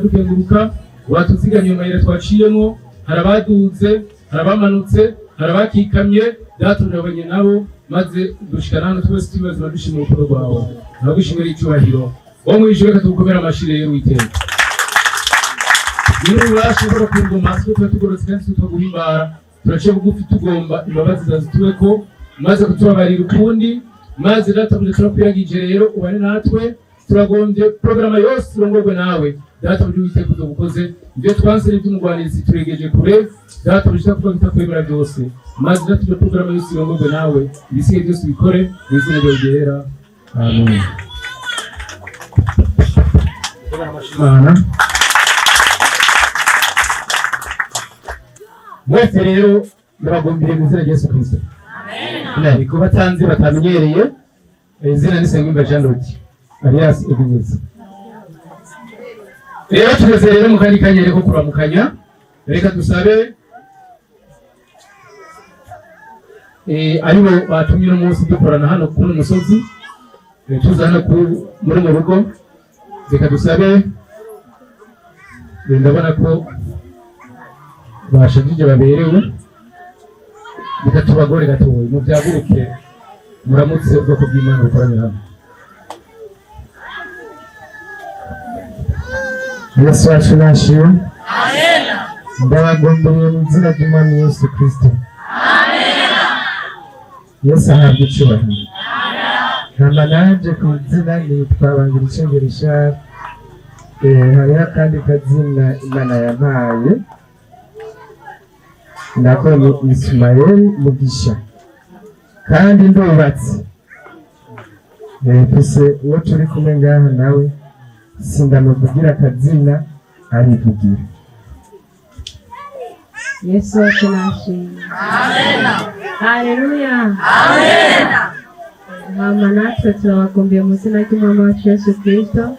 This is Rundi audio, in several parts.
Dukenguruka watuzigamiye mu mayira twaciyemo. Hari abaduze, hari abamanutse, hari abakikamye. Data, urabanye nabo, maze dushikana hano twese turi bazima, dushima urukundo rwawe. Nagushimira icyubahiro wo mu ijuru. Reka tugukomere amashyi rero. Uwiteka, niba ububasha ukora ku ngoma, siko tuba tugororotse kandi siko tuguhimbara. Turaciye bugufi, tugomba imbabazi zawe zituweko, maze kutubabarira ukundi. Maze Databuja, turakwiragije rero, ubane natwe. Turagombye porogaramu yose turongorwe nawe, Databuja. Uwiteka, uzobukoze ibyo twanse n'iby'umugwanizi turegeje kure. Databuja, kuvuga bitakwemera byose, maze Databuja, porogaramu yose irongorwe nawe, ibisigaye byose ubikore mu izina ryawe ryera, amen. Imana mwese rero, ndabagombire mu izina rya Yesu Kristo. Niko batanzi batamenyereye, izina ni Nsengiyumva Jean Loti alias Ebenezer. Rero tugeze rero mu kandi kanya ko kuramukanya. Reka dusabe aribo batumye uno munsi dukorana hano kuri uno musozi, tuza hano muri mu rugo. Reka dusabe, ndabona ko bashajije, baberewe. Reka tubagore gatoya, mubyaguruke, muramutse ubwoko bw'Imana bukoranye hano. Yesu wacu nashimwe. Ndabagombeye mu izina ry'Umwami Yesu Kristo. Yesu ahabwa icyubahiro. Hama nanje ku izina nitwa Bangiricenge Richard. Hariho akandi kazina Imana yampaye, nako ni Ismael Mugisha, kandi ndubatse. Mfise uwo turi kumwe ngaha, nawe sindamuvugira akazina, arivugira. Yesu wacu nashimwe. Haleluya. Hama natwe turabagombiye mu izina ry'Umwami wacu Yesu Kristo.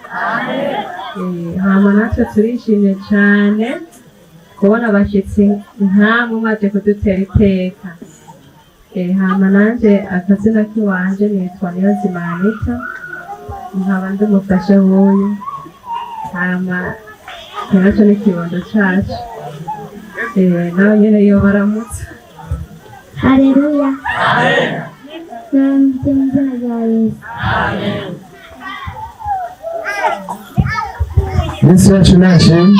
Hama natwe turishimye cyane kubona abashyitsi nkamwe mwaje kudutera iteka. Hama nanje akazina k'iwanje nitwa Niyonzima Anita, nkaba ndi umufasha w'uyu. Hama nacyo ni ikibondo cacu. Nawe nyene yobaramutsa. Haleluya. Ndabaramutse mu izina rya Yesu. Yesu wacu nashimwe.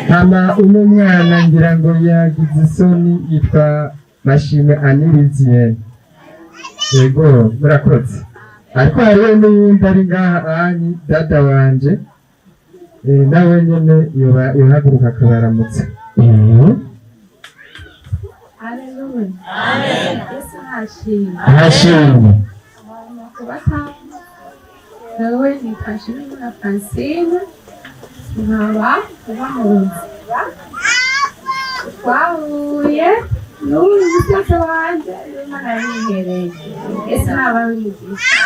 Hama uno mwana ngira ngo yagize isoni, yitwa Mashimwe Anirizienne. Yego, murakoze. Ariko hariho n'uwundi ari ngaha anyi, dada wanje, nawe nyene yoba yohaguruka akabaramutsa. Haleluya. Yesu nashimwe. Nashimwe. Nawe nitwa Nshimiyimana Francine, nkaba uba mu Ruziba. Twahuye n'uyu musaza wanje, Imana yabihereye. Yesu nabahe umugisha.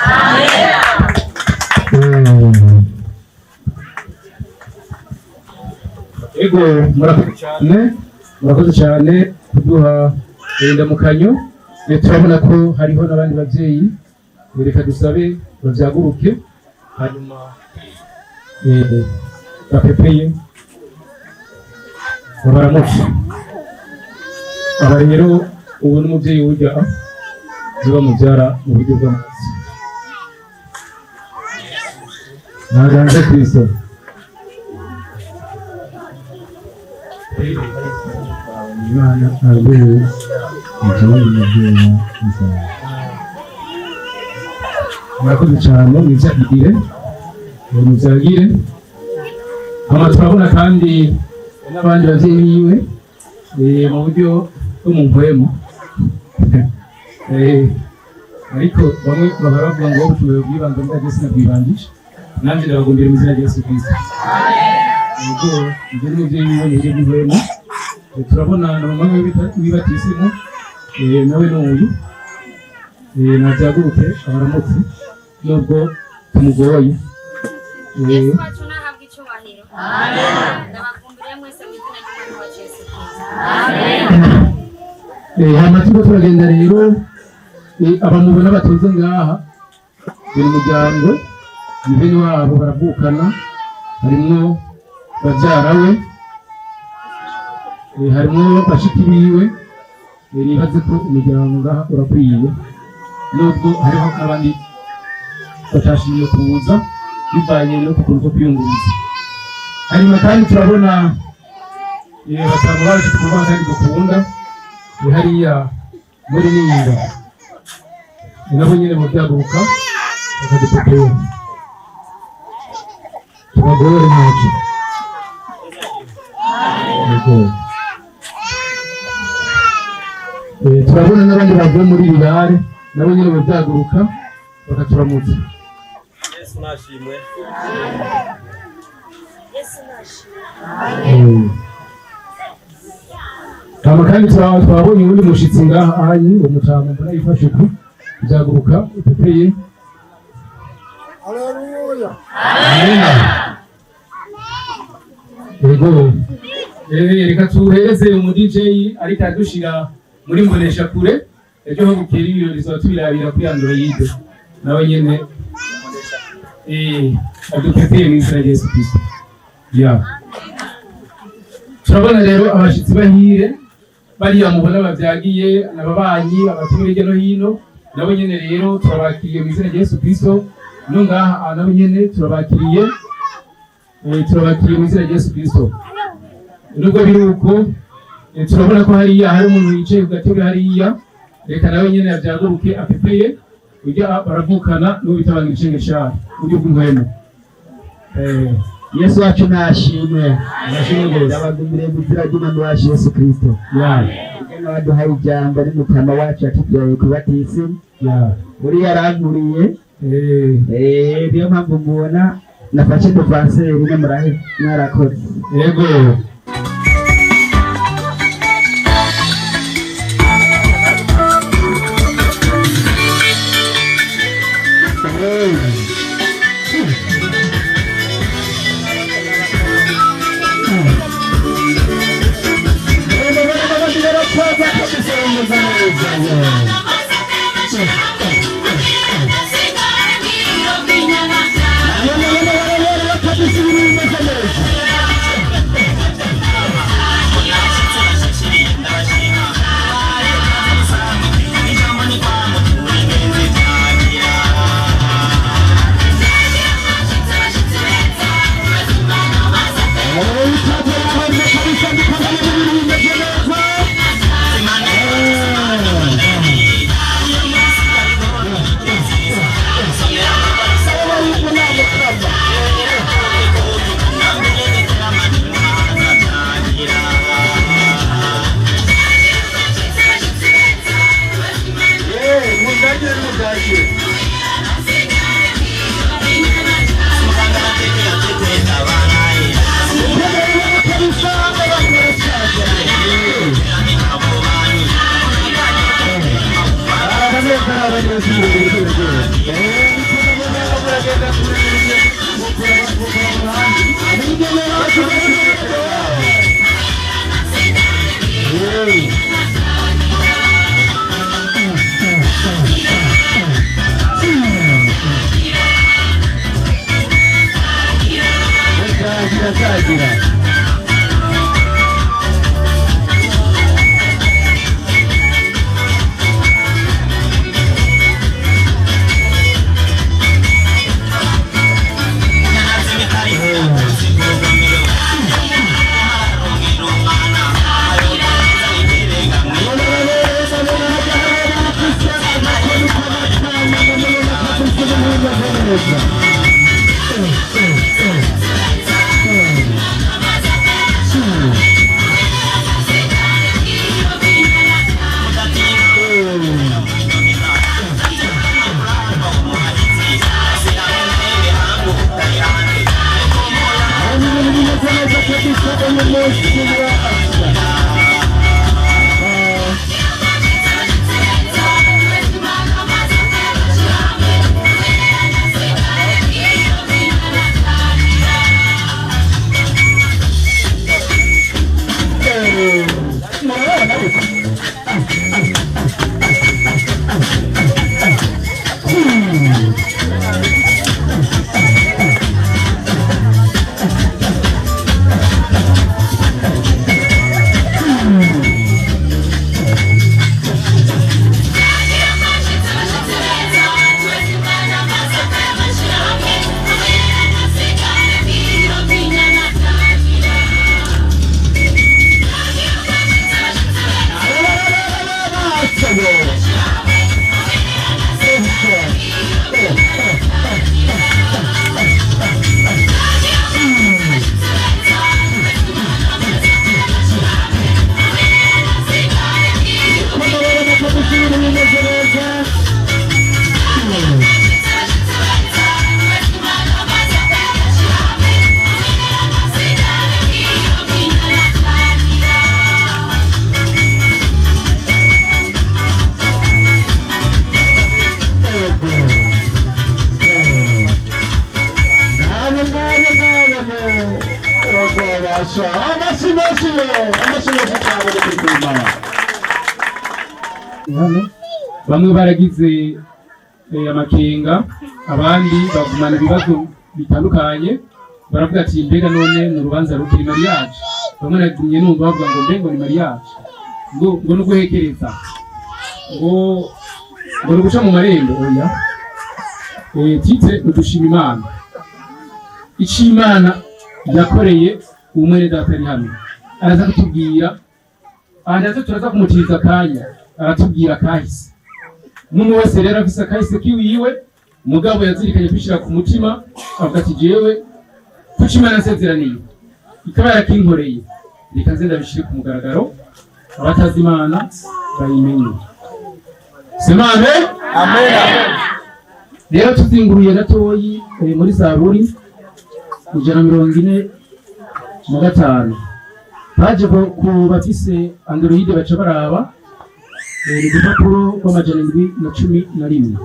Ego, murakoze cyane, murakoze cyane kuduha indamukanyo. Turabona ko hariho n'abandi babyeyi. Reka dusabe babyaguruke, hanyuma bapepeye, babaramutse. Aba rero, ubu n'umubyeyi wujya niba mubyara mu buryo bw'amazi. Ntaganze Kristo. Imana abewe njyewe umubyeyi wa. Murakoze cyane, mubyagire, mubyagire. Hama turabona kandi n'abandi babyeyi biwe, mu buryo bwo mu mpwemu. Ariko bamwe bahora bavuga ngo ubutumwa bw'ibanze mbwa Yesu nabwibangije. Nanjye ndabagombera mu izina rya Yesu Kristo. Yego, njye n'umubyeyi wiwe mu buryo bw'impwemu. Turabona na mama we w'ibatisimu, nawe ni uyu. Nabyaguruke abaramutse nubwo tumugoye. Yesu wacu nahabwa icyubahiro. Ndabakumburiye mwese mu izina ry'Umwami wacu Yesu Kristo. Hama turiko turagenda rero, abamubona batuze ngaha buri muryango ni bene wabo, baravukana, harimwo Babyara we, harimwo bashiki biwe. Nibaze ko umuryango ngaha urakwiye, nubwo hariho n'abandi batashimye kuza bivanye no kukuntu ko kwiyunguruza. Hanyuma kandi turabona batanu bacu twubaha kandi dukunda, ni hariya muri Ninga, nabo nyine bavyaguruka bakadupepera, tubagore ntacyo. Yego. Turabona n'abandi bavuye muri rirare, nabo nyine bavyaguruka bakaturamutsa. Yesu nashimwe. Hama kandi twabonye uwundi mushitsi ngaha ahanyi, uwo mutama mbona yifashe uku, vyaguruka upepeye. Amena. Yego. Reka tuhereze umu DJ ariko adushira muri mbonesha kure, ejo ho bukera ibirori tuzoba tubirabira kuri Android. Nawe nyene adupepeye mu izina rya Yesu Kristo. Ya. Turabona rero abashitsi bahire bariya mubona bavyagiye, ababanyi, abatuye hirya no hino, nabo nyene rero turabakiriye mu izina rya Yesu Kristo. No ngaha nabo nyene turabakiriye, turabakiriye mu izina rya Yesu Kristo. Nubwo biri uko, turabona ko hariya hari umuntu yicaye ku gatebe hariya, reka nawe nyene yavyaguruke apepeye, ujya baravukana n'uwo bita Bangiricenge Charles, uburyo bw'impwemu. Yesu wacu nashimwe. Nashimwe rwose. Ndabagumire mu izina ry'Umwami wacu Yesu Kristo. Ingene waduhaye ijambo n'umutama wacu yatubyaye ku batisi. Uriya yarankuriye. Niyo mpamvu mubona nafashe devanseri n'amurahe mwarakoze. Yego. Asha, amashyi menshi ye, amashyi menshi cyane yo kwituma. Hano bamwe baragize amakenga, abandi bagumana ibibazo bitandukanye, baravuga ati: "Mbega none ni urubanza rukiri mariage?" Bamwe nagumye numva bavuga ngo: "Mbe ngo ni mariage, ngo no guhekereza, ngo ni uguca mu marembo?" Oya, titre ni ugushima Imana, icyo Imana yakoreye umwene data ari hano. Araza kutubwira aha, ndetse turaza kumutiriza akanya aratubwira kahise. Umuntu wese rero afise akahise kiwiwe, mugabo yazirikanye kwishyira ku mutima, avuga ati: "Jewe kuko Imana yansezeraniye ikaba yarakinkoreye, reka nze ndabishire ku mugaragaro, abatazi Imana bayimenye." Semane. Rero tuzinguruye gatoyi muri Zaburi 145 paje ku bafise Android baca baraba, ni urupapuro rw' 711.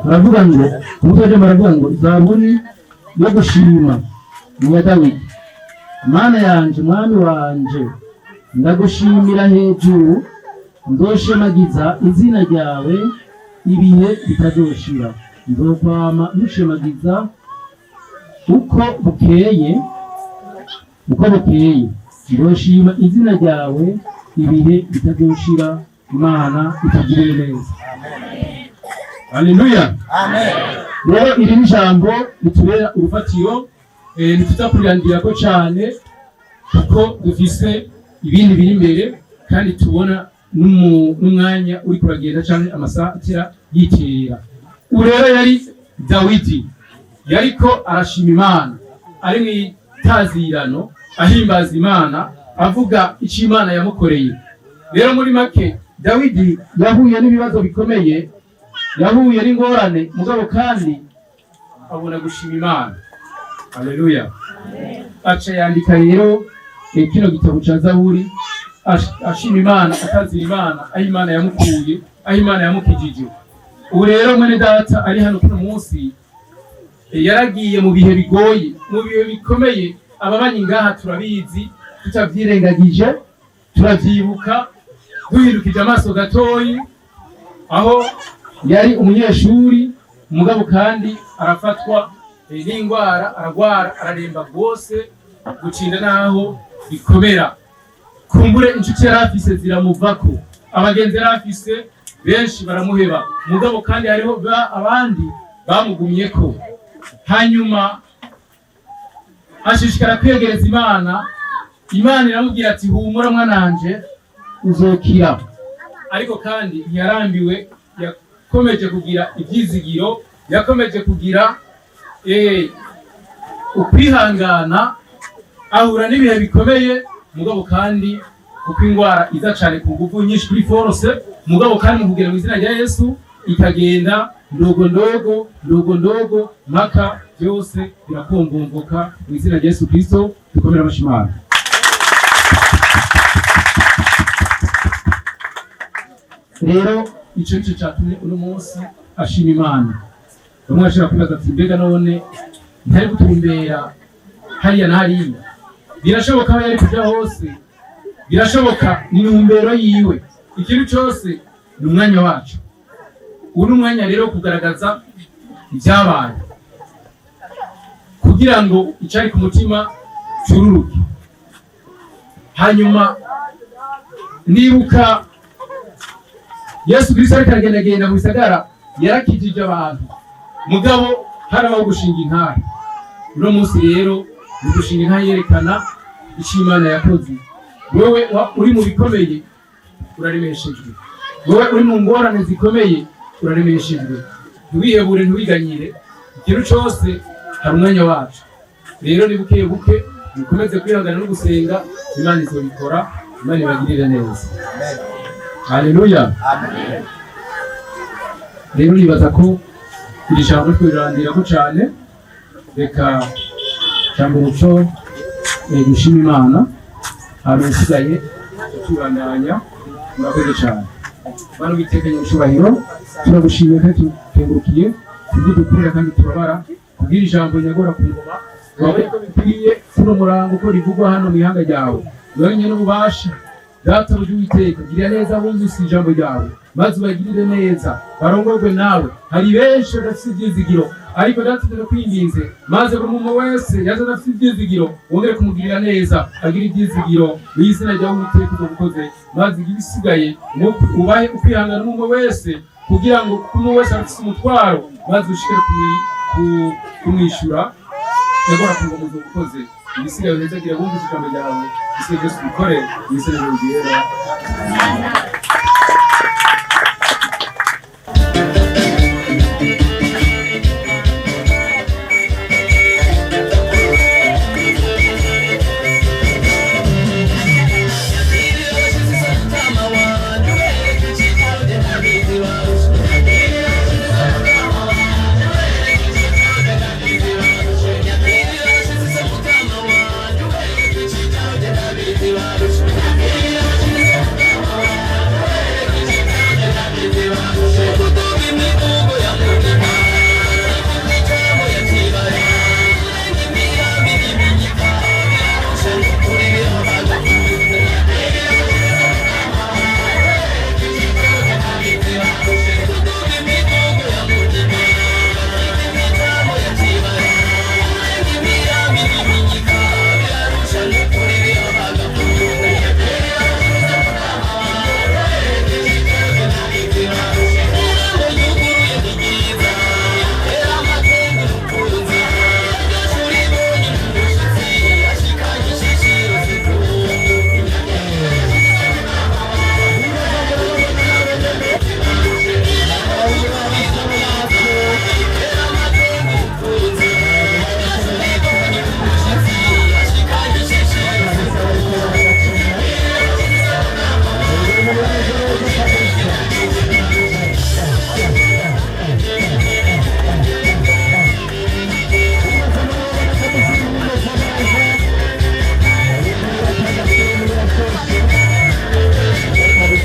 Baravuga ngo, umutwe w'ijambo baravuga ngo: "Zaburi yo gushima, ni iya Dawidi. Mana yanje, Mwami wanje, ndagushimira hejuru, nzoshemagiza izina ryawe ibihe bitazoshira. Nzokwama nkushemagiza uko bukeye, uko bukeye nzoshima izina ryawe ibihe bitazoshira." Imana itugirire neza. Haleluya. Rero iri ni ijambo ritubera urufatiro, ntituza kurirandirako cyane kuko dufise ibindi biri imbere, kandi tubona n'umwanya uri kuragenda canke amasaha atera yitera. Ubu rero yari Dawidi, yariko arashima Imana, ari mu itazirano, ahimbaza Imana, avuga icyo Imana yamukoreye. Rero muri make, Dawidi yahuye n'ibibazo bikomeye, yahuye n'ingorane, mugabo kandi abona gushima Imana. Haleluya. Aca yandika rero kino gitabo ca Zaburi, ashima Imana, atazira Imana, aho Imana yamukuye, aho Imana yamukijije. Ubu rero mwene data ari hano kuno munsi, yaragiye mu bihe bigoye, mu bihe bikomeye. Ababanyi ngaha turabizi, tutavyirengagije turavyibuka, duhindukije amaso gatoyi, aho yari umunyeshuri, mugabo kandi arafatwa n'ingwara, aragwara, araremba rwose, gucinda n'aho bikomera. Kumbure inshuti yari afise ziramuvako, abagenzi yari afise benshi baramuheba, mugabo kandi hariho abandi bamugumyeko. Hanyuma ashishikara kwegereza Imana. Imana iramubwira ati: "Humura mwananje, uzokira." Ariko kandi ntiyarambiwe, yakomeje kugira ibyizigiro, yakomeje kugira ukwihangana, ahura n'ibihe bikomeye, mugabo kandi kuko ingwara iza cyane ku nguvu nyinshi, kuri force, mugabo kandi mu kugera mu izina rya Yesu ikagenda ndogo ndogo ndogo ndogo, mpaka byose birakombomboka mu izina rya Yesu Kristo. Dukomere amashyi Imana. Rero ico nico catumye uno munsi ashima Imana. Bamwe bashobora kwibaza ati: "Mbega none ntari gutumbera hariya na hariya?" Birashoboka, aho yari kuja hose birashoboka, ni intumbero yiwe. Ikintu cyose ni umwanya wacu. Ubu ni umwanya rero wo kugaragaza ibyabaye kugira ngo icari ku mutima cururuke. Hanyuma nibuka Yesu Kristo ariko aragendagenda mu bisagara, yarakijije abantu, mugabo harabaho gushinga intahe. Uno munsi rero ni gushinga intahe yerekana icyo Imana yakoze. Wewe uri mu bikomeye, uraremeshejwe. Wewe uri mu ngorane zikomeye, uraremeshejwe. Ntiwihebure, ntiwiganyire. Ikintu cyose hari umwanya wacu. Rero ni buke buke, mukomeze kwihangana no gusenga, Imana izobikora. Imana ibagirire neza. Haleluya. Rero nibaza ko iri jambo twirandirako cyane. Reka cyambere cyo gushima Imana, hanyuma isigaye tubandanya. Murakoze cyane. Bano bitekanye icyubahiro, turagushimiye kandi tukengurukiye kubwo dukorera kandi tubabara kubwira ijambo nyagora ku ngoma. Wabonye ko bikwiye kuno murango uko rivugwa hano mu ihanga ryawe, wenyine n'ububasha. Data buryo Uwiteka, girira neza bumvise ijambo ryawe, maze ubagirire neza, barongorwe nawe. Hari benshi badafite ibyizigiro, ariko Data turakwinginze, maze buri muntu wese yaza adafite ibyizigiro wongere kumugirira neza, agira ibyizigiro mu izina ryawe. Uwiteka, uzobukoze, maze ibisigaye ubahe ukwihangana umwe wese, kugira ngo umwe wese afite umutwaro, maze ushikire kumwishyura yagora ku ngoma. Uzobukoze, ibisigaye uhezagira bumvise ijambo ryawe. Ibisigaye byose ubikore mu izina ryera.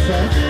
Thank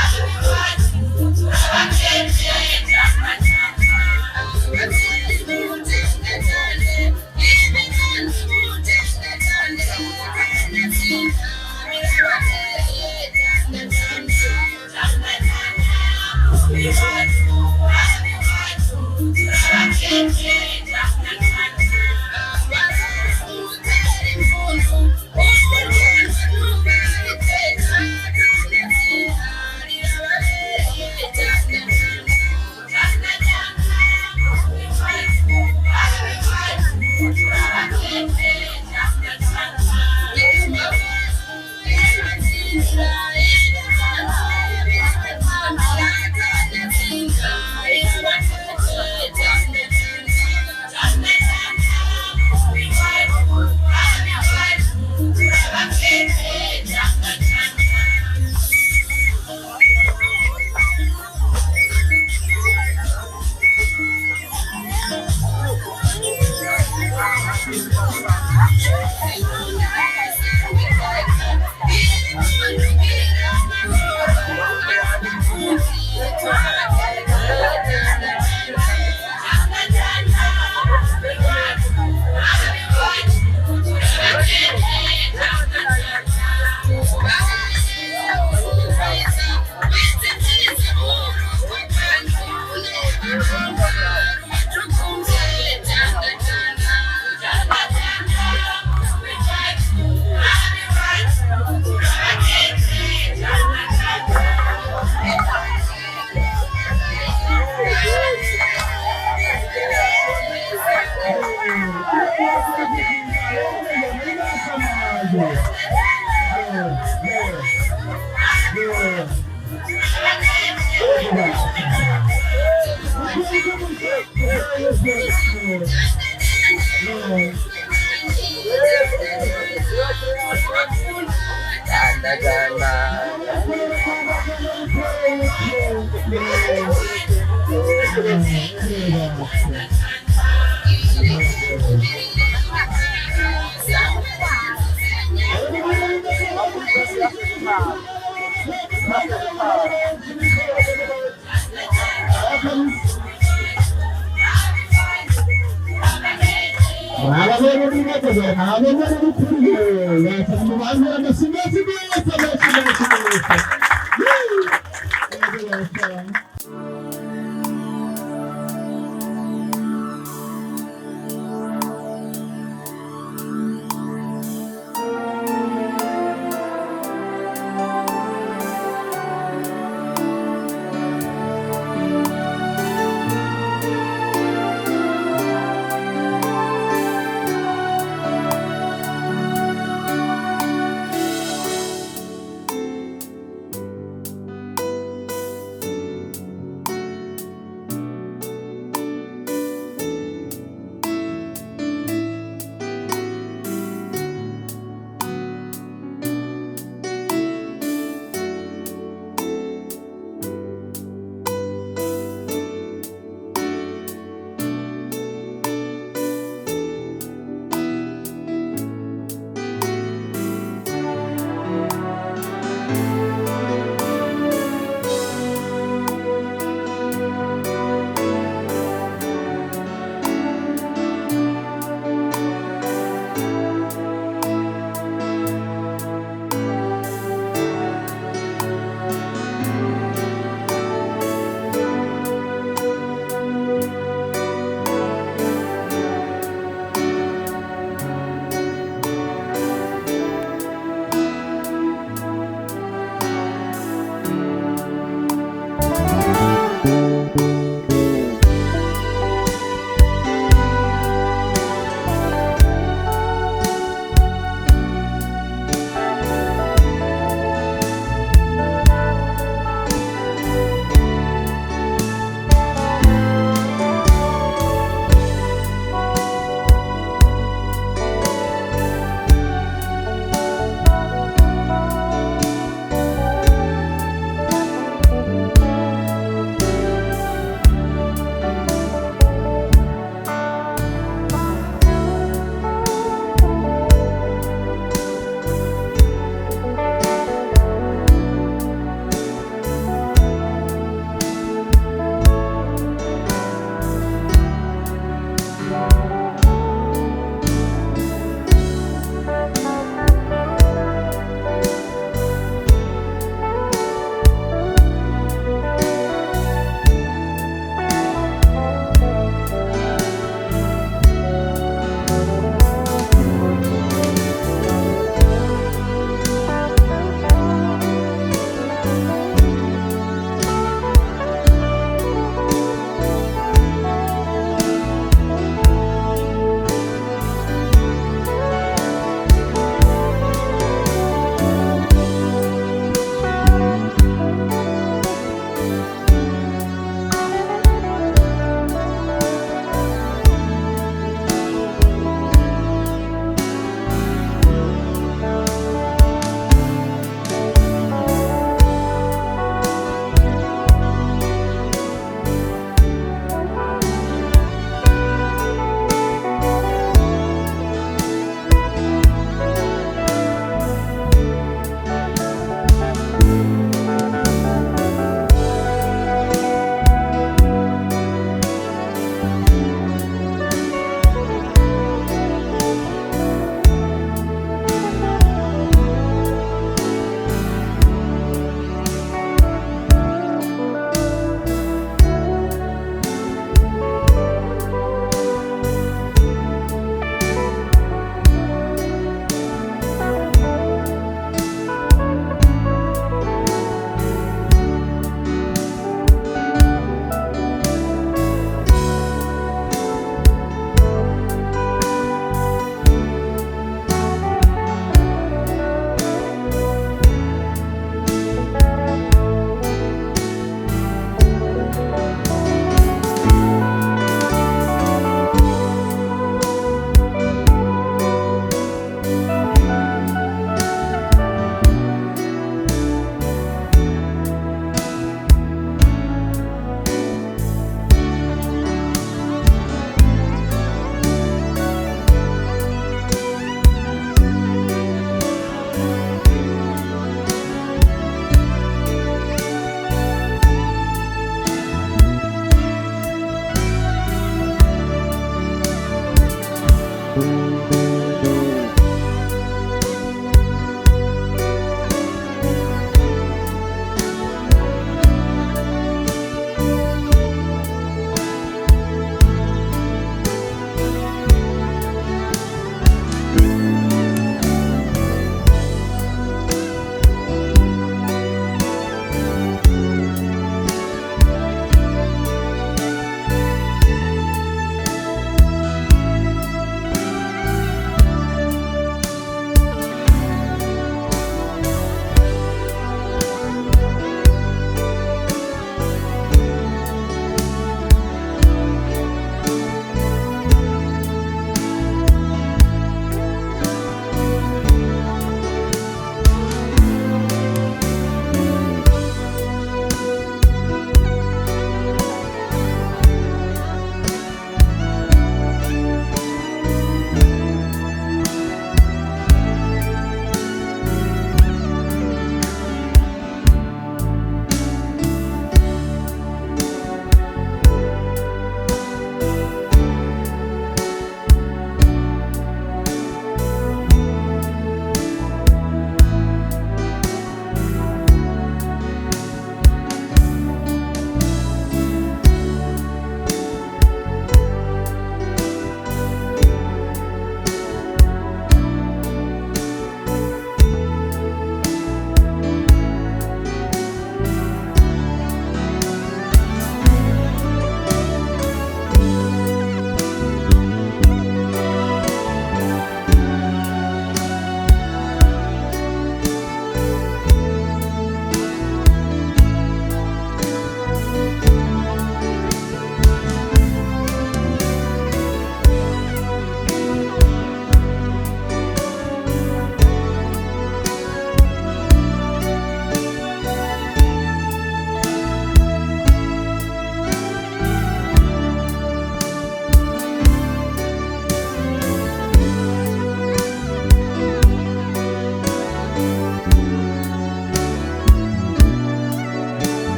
you.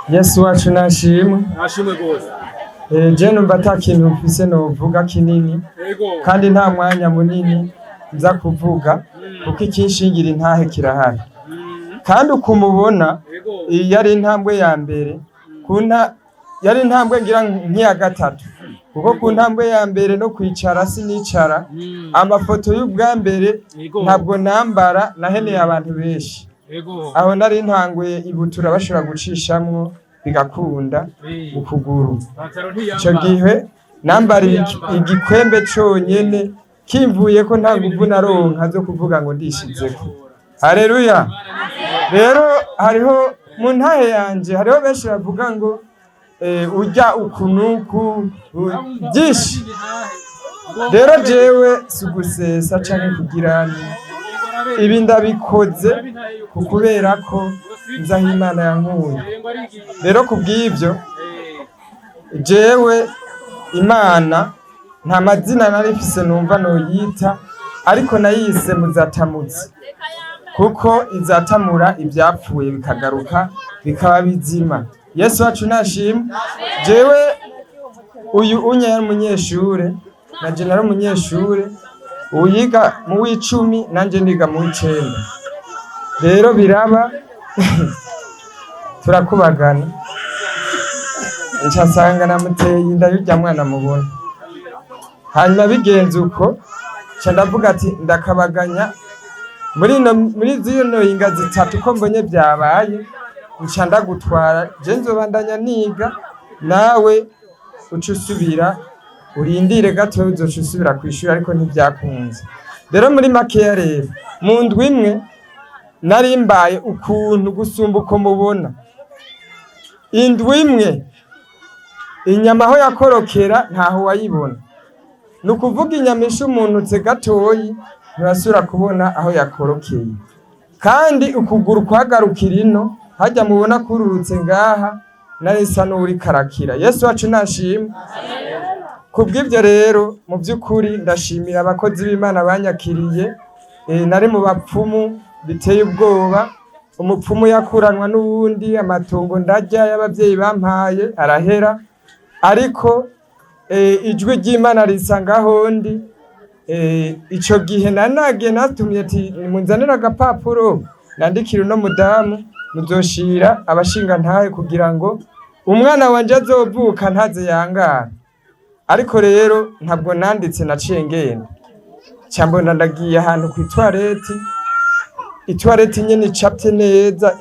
Yesu wacu nashimwe. Nashimwe gose. Je numva ata kintu mfise novuga kinini kandi nta mwanya munini nza kuvuga, kuko ikinshingira intahe kirahari. Kandi ukumubona, iyi yari intambwe ya mbere, ku yari intambwe ngira nk'iya gatatu, kuko ku ntambwe ya mbere no kwicara sinicara. Amafoto y'ubwa mbere ntabwo nambara, naheneye abantu benshi. Aho nari ntanguye ibutura bashobora gucishamwo bigakunda ukuguru. Pantaro Ico ntiyambara. gihe nambara igikwembe conyene kimvuye ko nta nguvu naronka zo kuvuga ngo ndishizeko. Haleluya! Rero hariho mu ntahe yanje hariho benshi bavuga ngo urya ukunuku byinshi. Rero jewe si ugusesa canke kugira ibi, ndabikoze ku kubera ko nzi aho Imana yankuye. Rero kubw'ibyo, jewe Imana nta mazina nari mfise numva noyita, ariko nayise Muzatamuzi, kuko izatamura ivyapfuye bikagaruka bikaba bizima. Yesu wacu nashimwe. Jewe uyu unya yari umunyeshure, nanje nari umunyeshure, uyiga mu w'icumi nanje niga mu w'icenda. Rero biraba turakubagana, nca nsanga namuteye inda y'urya mwana mubona. Hanyuma bigenze uko, nca ndavuga ati ndakabaganya muri zino yinga zitatu ko mbonye byabaye, nca ndagutwara, je nzobandanya niga, nawe uca usubira urindire gato uzoca usubira kw'ishuri. Ariko ntibyakunze. Rero muri makeya rero, mu ndwi imwe nari mbaye ukuntu gusumba uko mubona. Indwi imwe inyama aho yakorokera ntaho wayibona, ni ukuvuga inyama ishumunutse gatoyi ntiwasubira kubona aho yakorokeye. Kandi ukuguru kwagarukira ino hajya mubona kururutse ngaha, narisa n'uri karakira. Yesu wacu nashimwe. Kubw'ibyo rero, mu by'ukuri ndashimira abakozi b'Imana banyakiriye. Nari mu bapfumu biteye ubwoba, umupfumu yakuranwa n'uwundi, amatungo ndarya y'ababyeyi bampaye arahera, ariko ijwi ry'Imana risanga ahondi. Ico gihe nari nagiye natumye ati munzanire agapapuro nandikire uno mudamu, muzoshira abashingantahe kugira ngo umwana wanje azovuka ntaze yangara. Ariko rero ntabwo nanditse, naciye ngenda, nca mbona ndagiye ahantu kw'itwareti, itwareti nyene icapye neza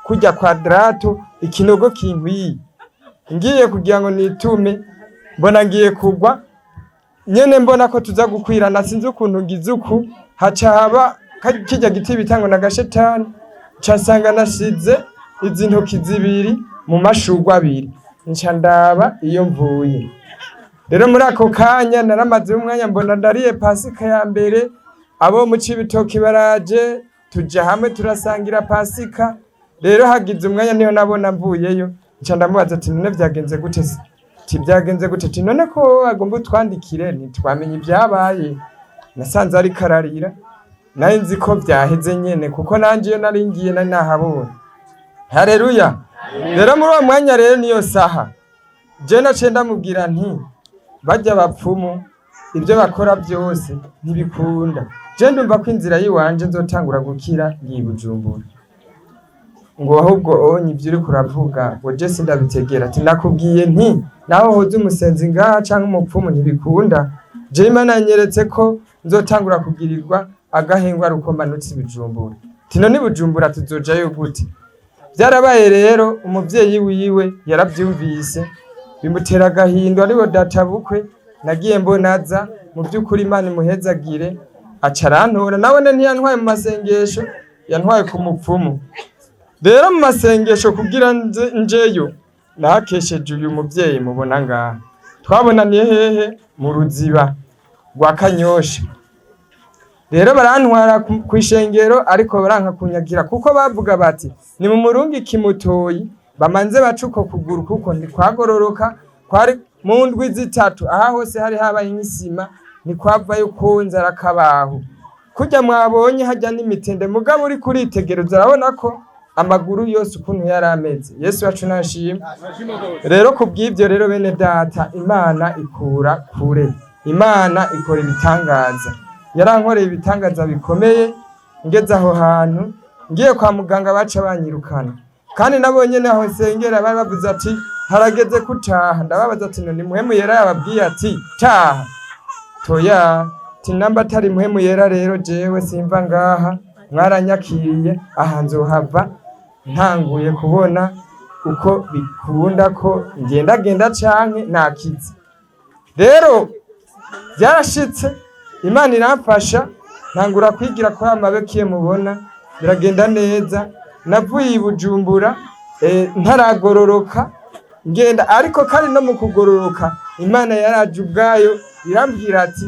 kurya kwadrato, ikinogo kinkwiye. Ngiye kugira ngo nitume, mbona ngiye kugwa nyene, mbona ko tuza gukwirana, sinzi ukuntu ngize uku, haca haba kirya giti bita ngo n'agashetani, nca nsanga nashize izi ntoki zibiri mu mashurwe abiri, nca ndaba iyo mvuye. Rero muri ako kanya naramaze umwanya mbona ndariye pasika ya mbere, abo mu Cibitoki baraje, tuja hamwe turasangira pasika. Rero hagize umwanya niho nabona mvuyeyo, nca ndamubaza ati none vyagenze gute se? Ati byagenze gute? Ati none ko wowe wagomba utwandikire ntitwamenye ibyabaye. Nasanze ariko ararira, nari nzi ko vyaheze nyene, kuko nanje iyo nari ngiye nari nahabonye. Haleluya! Rero muri uwo mwanya rero niyo saha je naciye ndamubwira nti barya bapfumu ibyo bakora byose ntibikunda, je ndumva ko inzira yiwanje nzotangura gukira ngiye i Bujumbura. Ngo ahubwo onye ibyo uriko uravuga, ngo je sindabitegera. Ati nakubwiye nti naho hoza umusenzi ngaha canke umupfumu ntibikunda, je Imana yanyeretse ko nzotangura kugirirwa agahengwa ari uko manutse i Bujumbura. Ati none i Bujumbura tuzojayo gute? Byarabaye rero, umuvyeyi wiwe yaravyumvise bimutera agahinda, ariwe databukwe nagiye mbonaza. Mu by'ukuri Imana imuhezagire, aca arantora. Nawene ntiyantwaye mu masengesho, yantwaye ku mupfumu. Rero mu masengesho kugira nze njeyo, nahakesheje uyu muvyeyi mubona ngaha. Twabonaniye hehe? Mu Ruziba rwa Kanyosha. Rero barantwara kw'ishengero, ariko baranka kunyagira, kuko bavuga bati ni mu murungi kimutoyi bamanze bace uko kuguru, kuko ntikwagororoka, kwari mu ndwi zitatu aha hose hari habaye nk'isima, ntikwavayo konza arakabaho kurya mwabonye hajya n'imitende. Mugabo uriko uritegereza urabona ko Amaguru yose ukuntu yari ameze. Yesu wacu nashimwe. Rero kubw'ibyo rero, bene data, Imana ikura kure, Imana ikora ibitangaza. Yarankoreye ibitangaza bikomeye. Ngeze aho hantu, ngiye kwa muganga baca banyirukana, kandi nabo nyene aho nsengera bari bavuze ati: "Harageze kutaha." Ndababaza ati: "None Muhemu Yera yababwiye ati taha?" Toya tinamba atari Muhemu Yera rero jewe simva ngaha. Mwaranyakiriye aha, nzohava ntanguye kubona uko bikunda ko ngendagenda canke nakize. Rero byarashitse, Imana iramfasha, ntangura kwigira kuri aya mabekiye, mubona biragenda neza. Navuye i Bujumbura ntaragororoka ngenda, ariko kandi no mu kugororoka Imana yaraje ubwayo irambwira ati: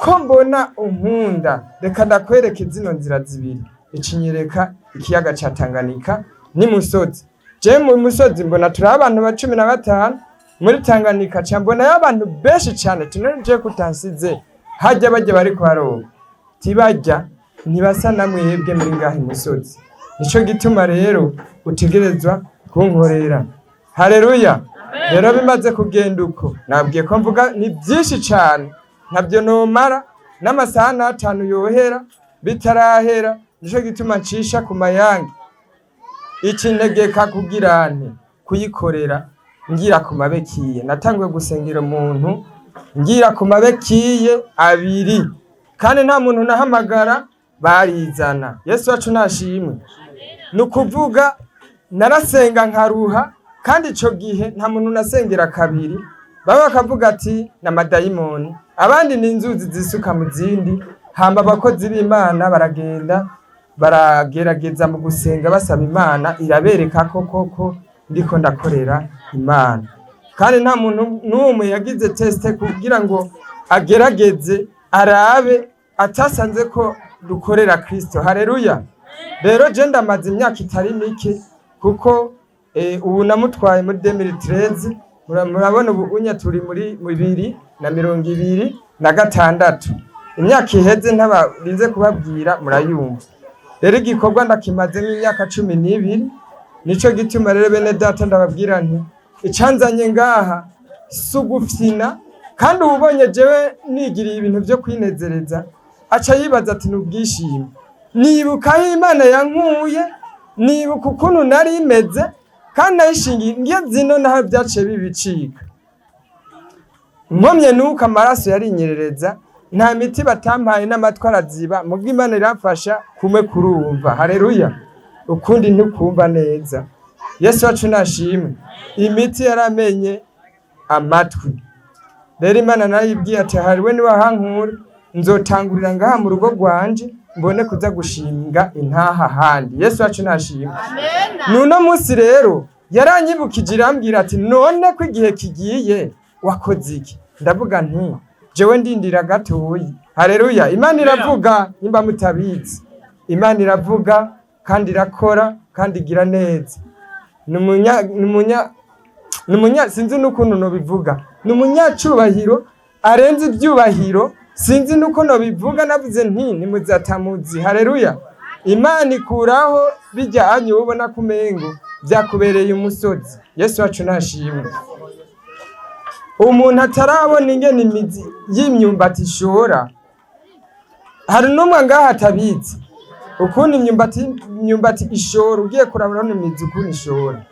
"Ko mbona unkunda, reka ndakwereke zino nzira zibiri." Ikinyereka ikiyaga ca Tanganyika n'imusozi. Je mu musozi mbona turi abantu ba 15, muri Tanganyika ca mbonayo abantu benshi cane. Tunone je kutansize hajya bajya bariko baroba, tibajya ntibasa na mwebwe muri ngaha imusozi. Nico gituma rero utegerezwa kunkorera. Haleluya! Rero bimaze kugenda uko, nabwiye ko mvuga ni byinshi cane, ntabyo nomara n'amasaha n'atanu yohera bitarahera. Nico gituma ncisha ku mayange. Ikintegeka kugira nte kuyikorera ngira ku mabekiye. Natanguye gusengera umuntu ngira ku mabekiye abiri, kandi nta muntu nahamagara, barizana. Yesu wacu nashimwe. Ni ukuvuga narasenga nkaruha, kandi ico gihe nta muntu nasengera kabiri. Bamwe bakavuga ati ni amadayimoni, abandi ni inzuzi zisuka mu zindi. Hamba abakozi b'Imana baragenda baragerageza mu gusenga basaba Imana, irabereka ko koko ndiko ndakorera Imana. Kandi nta muntu n'umwe yagize test kugira ngo agerageze arabe atasanze ko dukorera Kristo. Haleluya! Rero je ndamaze imyaka itari mike, kuko ubu namutwaye muri 2013. Murabona ubu unya turi muri 2026, imyaka iheze ntabarinze kubabwira, murayumva. Rero igikorwa ndakimazemo imyaka 12. Nico gituma rero, bene data, ndababwira nti icanzanye ngaha si ugufyina. Kandi ubonye jewe nigiriye ibintu vyo kwinezereza aca yibaza ati ni ubwishime. Nibuka aho Imana yankuye, nibuka ukuntu nari imeze, kandi nayishingiye ngiyo zino naho byaciye bibicika. Nkomye nuko amaraso yarinyerereza, nta miti batampaye, n'amatwi araziba. Mubwo Imana iramfasha kumwe kurumva. Haleluya! Ukundi ntukumva neza. Yesu wacu nashimwe. Imiti yaramenye amatwi. Rero Imana narayibwiye ati: "Hariwe niwahankura, nzotangurira ngaha mu rugo rwanje, mbone kuza gushinga intaha handi." Yesu wacu nashimwe. Nuno munsi rero yaranyibukije, irambwira ati: "None ko igihe kigiye, wakoze iki?" Ndavuga nti: "Jewe ndindira gatoyi." Haleluya! Imana iravuga, nimba mutabizi, Imana iravuga kandi irakora kandi igira neza. Ni umunya sinzi n'ukuntu nobivuga, ni umunyacubahiro arenze ibyubahiro, sinzi n'uko nobivuga. Navuze nti nimuzatamuzi. Haleluya! Imana ikuraho bijya anyu ubona ko umengo byakubereye umusozi. Yesu wacu nashimwe. Umuntu atarabona ingene imizi y'imyumbati ishora, hari n'umwe ngaha atabizi ukuntu imyumbati ishora? Ugiye kurabura imizi ukuntu ishora.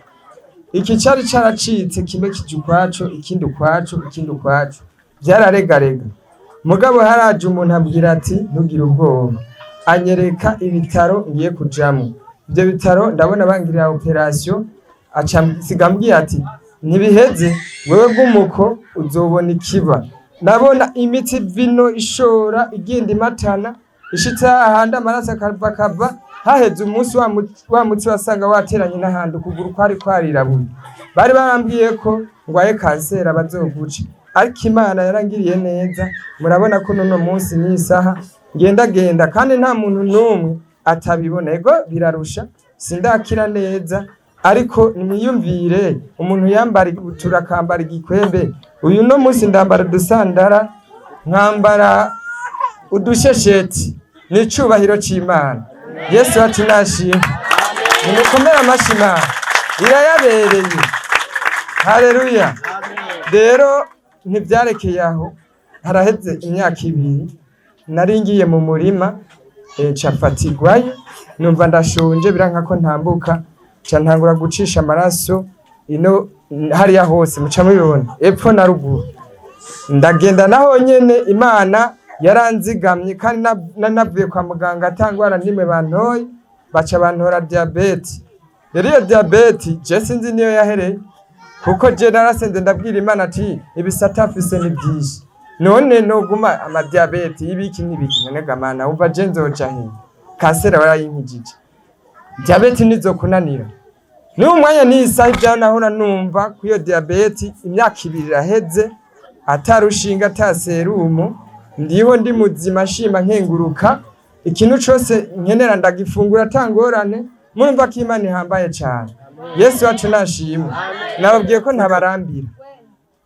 Iki cari caracitse, kimwe kija ukwaco, ikindi ukwaco, ikindi ukwaco, byararegarega. Mugabo haraje umuntu ambwira ati: "Ntugire ubwoba." Anyereka ibitaro ngiye kujamwo. Ibyo bitaro ndabona bangirira opération, aca siga ambwiye ati: "Ntibiheze, wewe bw'umuko uzobona ikiba." Ndabona imitsi vino ishora igenda imatana, ishitse hahandi amaraso akava akava. Haheze umunsi, wa mutsi wasanga wateranye n'ahandi, ukuguru kwari kwarirabuye. Bari barambwiye ko ngwaye kanseri bazoguca, ariko Imana yarangiriye neza. Murabona ko nuno munsi n'isaha ngendagenda, kandi nta muntu n'umwe atabibona. Ego, birarusha, sindakira neza, ariko nimwiyumvire umuntu yambara ibutura akambara igikwembe. Uyu no munsi ndambara udusandara, nkambara udushesheti. Ni icubahiro c'Imana. Yesu wacu nashimwe. Nimukomere amashyi Imana, irayabereye. Haleluya. Rero ntibyarekeye aho, haraheze imyaka 2 nari ngiye mu murima, ca mfatirwayo, numva ndashonje, biranka ko ntambuka, ca ntangura gucisha amaraso ino hariya hose muca mubibona epfo na ruguru. Ndagenda naho nyene Imana yaranzigamye, kandi navuye kwa muganga atangwara nimwe bantoye, baca bantora diabete. Rero iyo diabete je sinzi niyo yahereye, kuko je narasenze ndabwira Imana ati ibisata mfise ni byinshi, none noguma amadiabete y'ibiki n'ibiki, none gamana wumva je nzoja he? Kanseri warayinkijije, diabete nizokunanira. N'uyu mwanya n'isaha ibyaho nahora numva ku iyo diabete, imyaka 2 iraheze atarushinga ata serumu, ndiho ndi muzima nshima nkenguruka, ikintu cose nkenera ndagifungura atangorane. Murumva ko Imana ihambaye cane. Yesu wacu nashimwe. Nababwiye ko ntabarambira.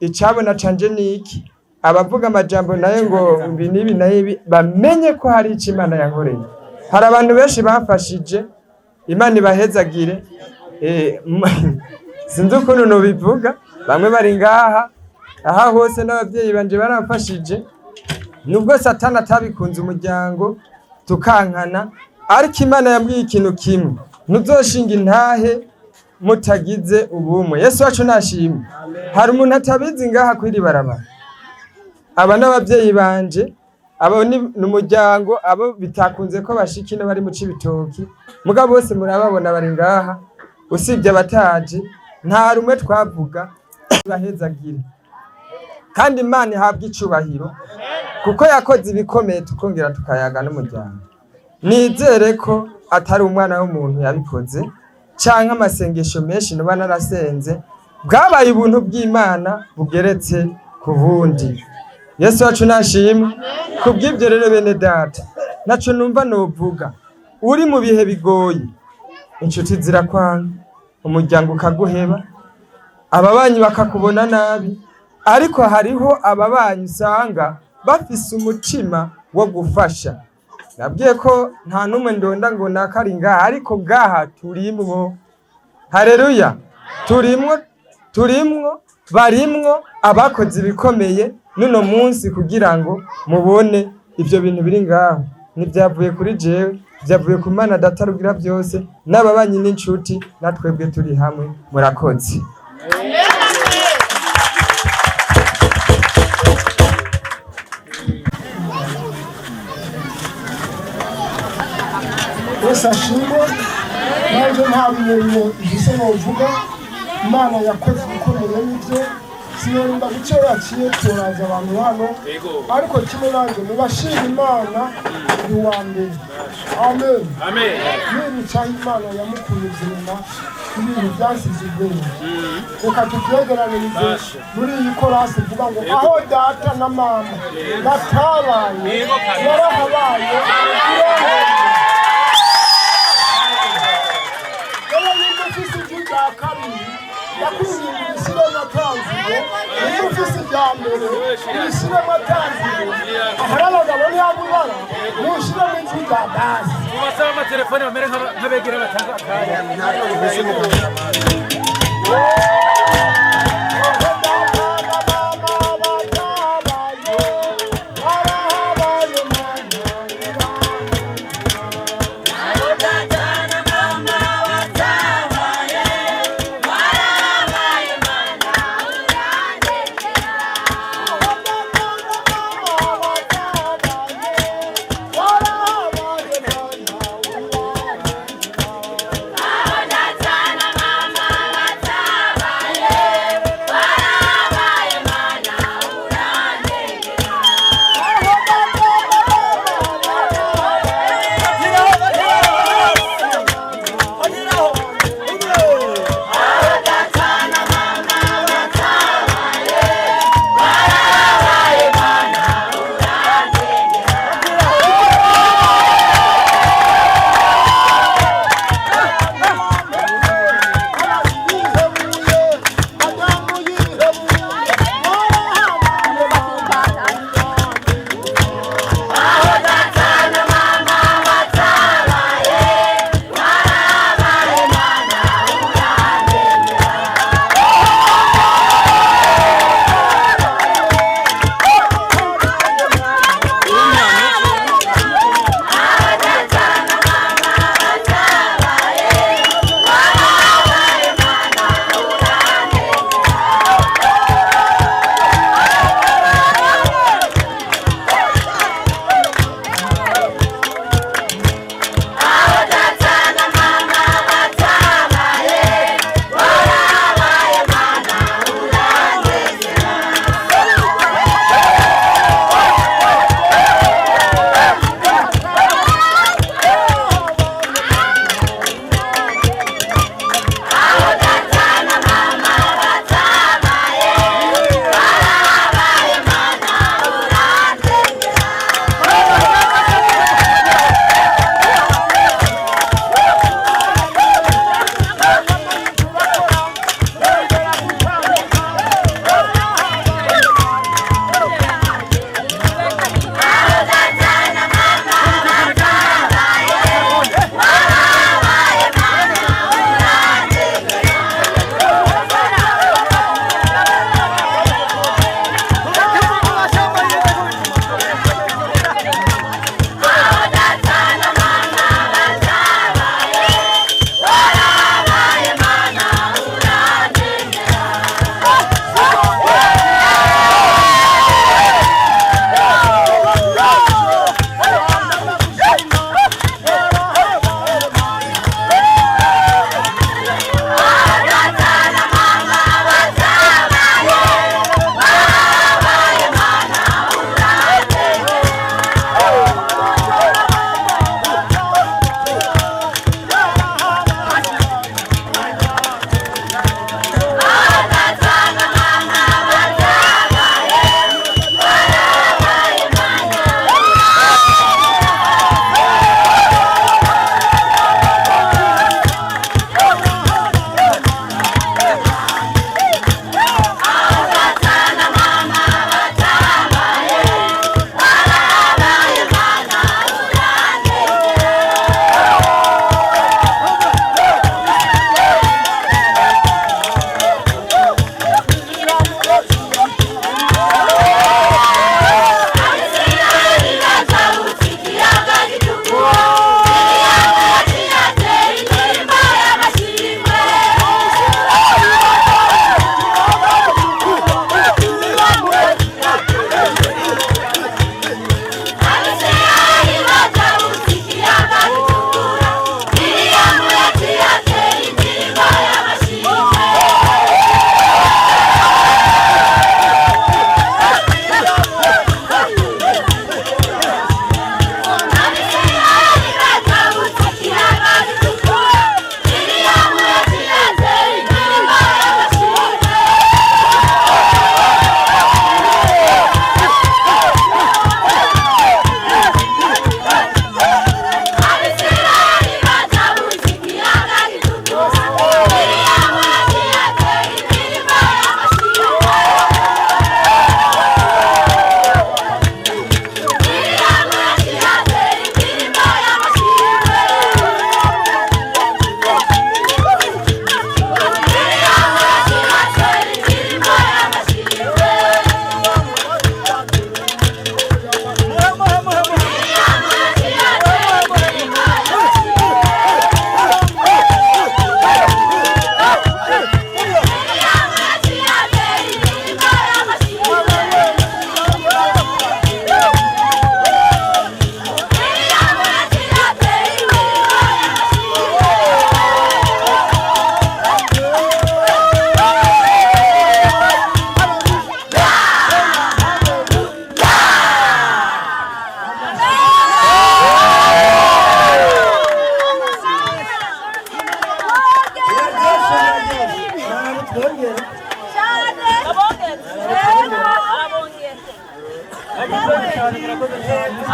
Icabona canje ni iki? Abavuga amajambo nayo ngo ibi n'ibi na ibi, bamenye ko hari ico Imana yankoreye. Hari abantu benshi bamfashije, Imana ibahezagire. Sinzi ukuntu nobivuga, bamwe bari ngaha, aha hose n'abavyeyi banje baramfashije. Nubwo Satani atabikunze umuryango tukankana, ariko Imana yambwiye ikintu kimwe: ntuzoshinga intahe mutagize ubumwe. Yesu wacu nashimwe. Hari umuntu atabizi ngaha kwiri barabara, aba n'abavyeyi banje, abo ni umuryango, abo bitakunze ko bashika ino bari mu Cibitoki, mugabo bose murababona bari ngaha, usibye abataje nta rumwe twavuga. Bahezagire kandi Imana ihabwe icubahiro, kuko yakoze ibikomeye, tukongera tukayaga n'umuryango. Nizere ko atari umwana w'umuntu yabikoze canke amasengesho menshi noba narasenze, bwabaye ubuntu bw'Imana bugeretse ku bundi. Yesu wacu nashimwe. Kubw'ibyo rero bene data, naco numva novuga, uri mu bihe bigoye, inshuti zirakwanga, umuryango ukaguheba, ababanyi bakakubona nabi, ariko hariho ababanyi usanga bafise umutima wo gufasha. Nabwiye ko nta n'umwe ndonda ngo nakari ngaha, ariko ngaha turimwo. Haleluya. Turimwo, turimwo, barimwo abakoze ibikomeye n'uno munsi kugira ngo mubone ivyo bintu biri ngaho. Ntibyavuye kuri jewe, byavuye ku Mana Data rugira byose, n'ababanyi n'inshuti, natwebwe turi hamwe. Murakoze. Wese ashimwe. Nanjye nta birebire igise novuga. Imana yakoze ibikomeye n'ibyo sinorinda gucyo yaciye turaza abantu hano, ariko kimwe nanjye mubashima Imana ni uwa mbere. Amen. Nibicaho Imana yamukuye ubuzima, ibintu byasize ubwenge. Reka tubyegeranirize muri iyi korasi ivuga ngo aho data na mama batabaye yarahabaye. Rero nimba ufise ijwi rya kabiri, ndakwinginga urishyiremo atanziro. Nimba ufise irya mbere, urishyiremo atanziro. Ahari abagabo ntiyabubara, ntushyiremo ijwi rya basi. Mubasaba amatelefone bamere nk'abegera batanga akanya. Aho data na mama batabaye.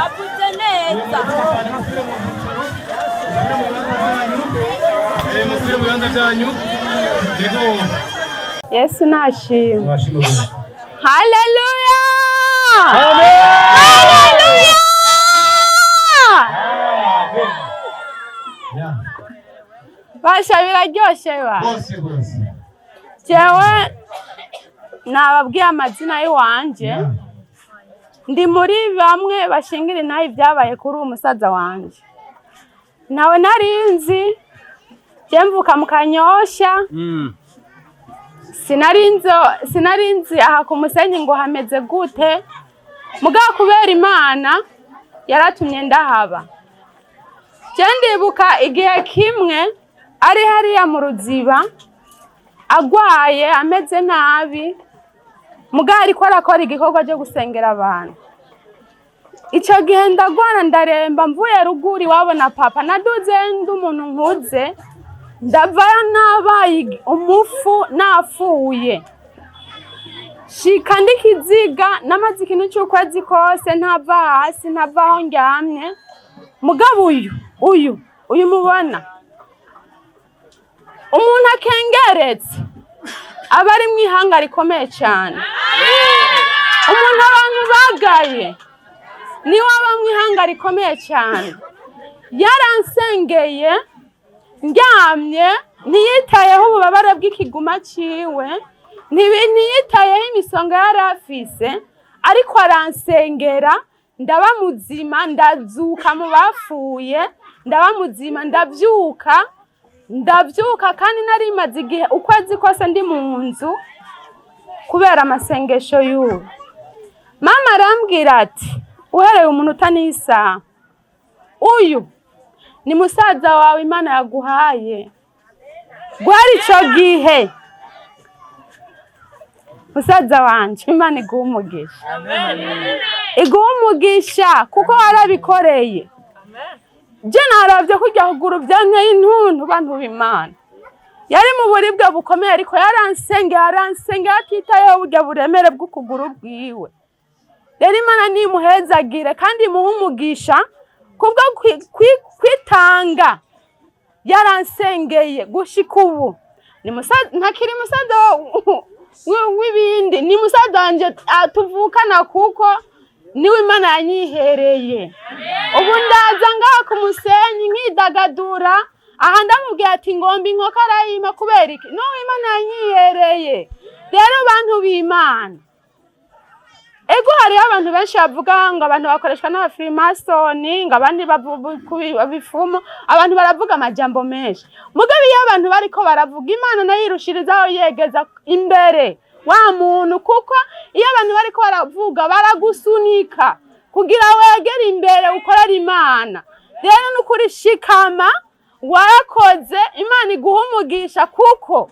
Avuze neza. Musubire mu bibanza byanyu. Yego. Yesu nashimwe. Mwashimwe. Haleluya! Amen. Haleluya! Ya. Basha biraryoshe ba. Bose bose. Jewe nababwiye amazina y'iwanje. Ndi muri bamwe bashingira inaha ibyabaye kuri uwo musaza wanje. Nawe narinzi je mvuka mu Kanyosha. Sinarinzi aha ku musenyi ngo hameze gute, mugabo kubera Imana yaratumye ndahaba. Je ndibuka igihe kimwe ari hariya mu Ruziba agwaye ameze nabi, mugabo ariko arakora igikorwa cyo gusengera abantu. Ico gihe ndagwana ndaremba, mvuye ruguru iwabo na papa, naduze ndi umuntu nkuze, ndavayo nabaye umufu napfuye, shika ndikiziga namaze ikintu c'ukwezi kose ntava hasi, ntava aho ndyamye. Mugabo uyu mubona umuntu akengeretse aba ari mu ihanga rikomeye cane. Umuntu abantu bagaye niwe aba mu ihanga rikomeye cane. Yaransengeye ndyamye, ntiyitayeho ububabare bw'ikiguma ciwe, ntiyitayeho imisonga yari afise, ariko aransengera ndaba muzima, ndazuka mu bapfuye, ndaba muzima, ndavyuka, ndavyuka. Kandi nari maze igihe ukwezi kose ndi mu nzu kubera amasengesho y'ubu. Mama arambwira ati uhereye umuntu n'isaha, uyu ni musaza wawe Imana yaguhaye. Guhera ico gihe musaza wanje Imana iguhe umugisha, iguhe umugisha kuko warabikoreye. Je naravye kurya kuguru vyanteye intuntu bantu b'Imana. Yari mu buribwe bukomeye, ariko yaransengeye, aransengeye atitayeho burya buremere bw'ukuguru bwiwe. Rero Imana nimuhezagire kandi imuhe umugisha kubwo kwitanga. Yaransengeye gushika ubu ntakiri musaza w'ibindi, ni musaza wanje tuvukana kuko niwe Imana yanyihereye. Ubu ndaza ngaha ku musenyi nkidagadura, aha ndamubwira ati ngomba inkoko arayimpa kubera iki? N'uwo Imana yanyihereye. Rero bantu b'Imana, ego hariho abantu benshi bavuga ngo abantu bakoreshwa n'abafirimasoni, ngo abandi babifumu, abantu baravuga amajambo menshi. Mugabo iyo abantu bariko baravuga, Imana nayo irushirizaho yegeza imbere wa muntu, kuko iyo abantu bariko baravuga baragusunika kugira wegere imbere ukorere Imana. Rero n'ukuri shikama, warakoze, Imana iguha umugisha, kuko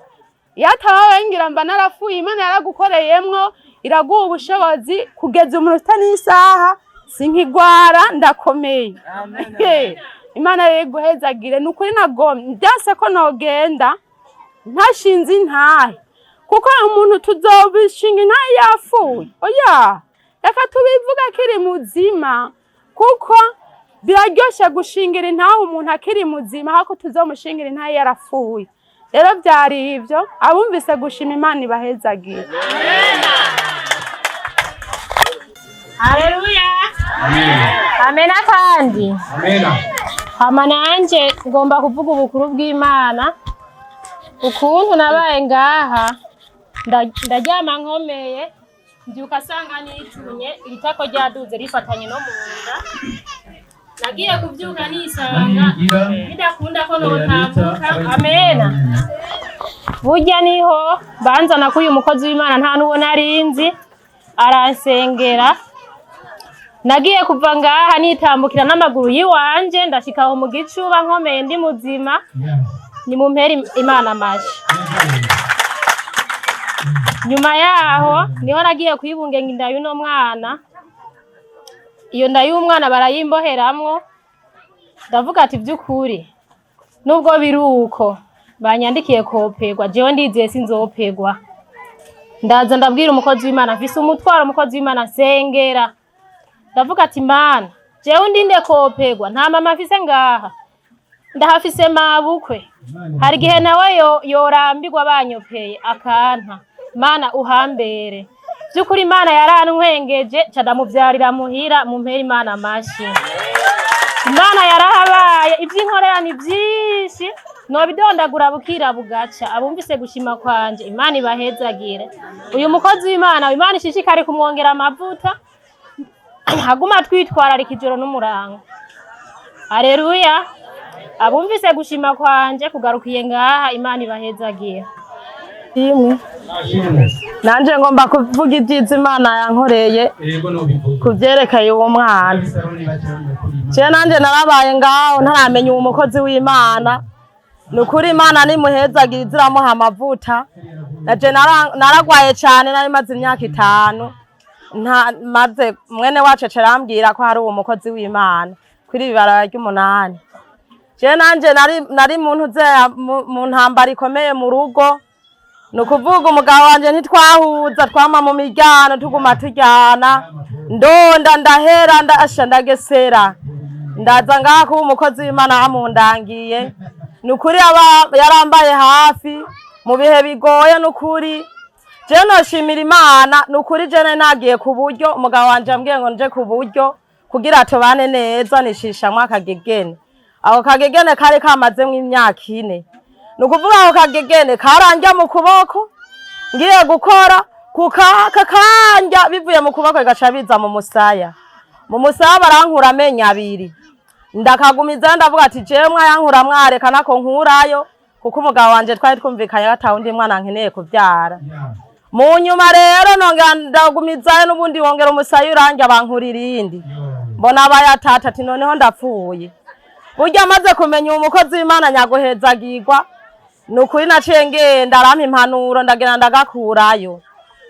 iyo ataba ngira mba narafuye, Imana yaragukoreyemwo iraguha ubushobozi kugeza umunota n'isaha, sinkigwara ndakomeye. Imana rero iguhezagire. Ni ukuri nagomye byase ko nogenda ntashinze intahe, kuko umuntu tuzobishinga intahe yapfuye. Oya, reka tubivuge akiri muzima, kuko biraryoshe gushingira intahe umuntu akiri muzima hako tuzomushingira intahe yarapfuye. Rero byari ibyo, abumvise gushima Imana ibahezagire. Haleluya. Amena kandi. Amena. Hama nanje ngomba kuvuga ubukuru bw'Imana. Ukuntu nabaye ngaha, ndaryama nkomeye, mbyuka sanga nitunye, iritako ryaduze rifatanye no mu nda. Nagiye kubyuka nisanga bidakunda ko notambuka. Amena. Burya niho banzana ko uyu mukozi w'Imana nta n'uwo narinzi, aransengera. Nagiye kuva ngaha nitambukira n'amaguru yiwanje, ndashika aho mu gicuba nkomeye ndi muzima. Nimumpere Imana amashi. Nyuma yaho niho nagiye kwibungenga inda y'uno mwana. Iyo nda y'umwana barayimboheramwo, ndavuga ati by'ukuri nubwo biri uko banyandikiye kopegwa, jewe ndizeye sinzopegwa. Ndaza ndabwira umukozi w'Imana, mfise umutwaro, umukozi w'Imana nsengera. Ndavuga ati Mana, jewe ndinde kopegwa, nta mama mfise ngaha, ndahafise mabukwe, hari igihe nawe yorambirwa banyopeye akanta. Mana uhambere. By'ukuri Imana yarantwengeje, ca ndamuvyarira muhira. Mumpere Imana amashi. Imana yarahabaye, ivy'inkorera ni vyinshi, nobidondagura bukira bugaca. Abumvise gushima kwanje, Imana ibahezagire. Uyu mukozi w'Imana, Imana ishishikare kumwongera amavuta, aguma twitwararika ijoro n'umurango. Aleluya. Abumvise gushima kwanje kugarukiye ngaha, Imana ibahezagire. Imwe nanje ngomba kuvuga ibyiza Imana yankoreye Yego, nobivuga. ku byerekeye uwo mwana. Je nanje narabaye ngaho ntaramenya uwo mukozi w'Imana. Ni ukuri Imana nimuhezagira, iziramuha amavuta. Naje naragwaye cane, nari maze imyaka 5 nta maze. Mwene wacu aca arambwira ko hari uwo mukozi w'Imana kuri ibi barabara ry'umunani. Je nanje nari mu ntuze mu ntambara ikomeye mu rugo. Ni ukuvuga umugabo wanje ntitwahuza, twama mu miryano, tuguma turyana. Ndonda ndahera, ndasha, ndagesera, ndaza ngaha kuba umukozi w'Imana yamundangiye. Ni ukuri yarambaye hafi mu bihe bigoye. Ni ukuri je noshimira Imana. Ni ukuri je nari nagiye ku buryo umugabo wanje ambwiye ngo nje ku buryo kugira tubane neza, nishishamwo akagegene. Ako kagegene kari kamazemwo imyaka 4. Ni ukuvuga ako kagegene karandya mu kuboko, ngiye gukora kakandya, bivuye mu kuboko bigaca biza mu musaya. Mu musaya barankura amenyo 2, ndakagumiza. Ndavuga ati jewe mwayankura mwareka nako nkurayo, kuko umugabo wanje twari twumvikanye ko atawundi mwana nkeneye kuvyara. Mu nyuma rero nongera ndagumizayo, n'ubundi wongera umusaya urandya, bankura irindi, mbona abayatata, ati noneho ndapfuye. Burya amaze kumenya uwo mukozi w'Imana nyaguhezagirwa, ni ukuri naciye ngenda, arampa impanuro, ndagenda ndagakurayo.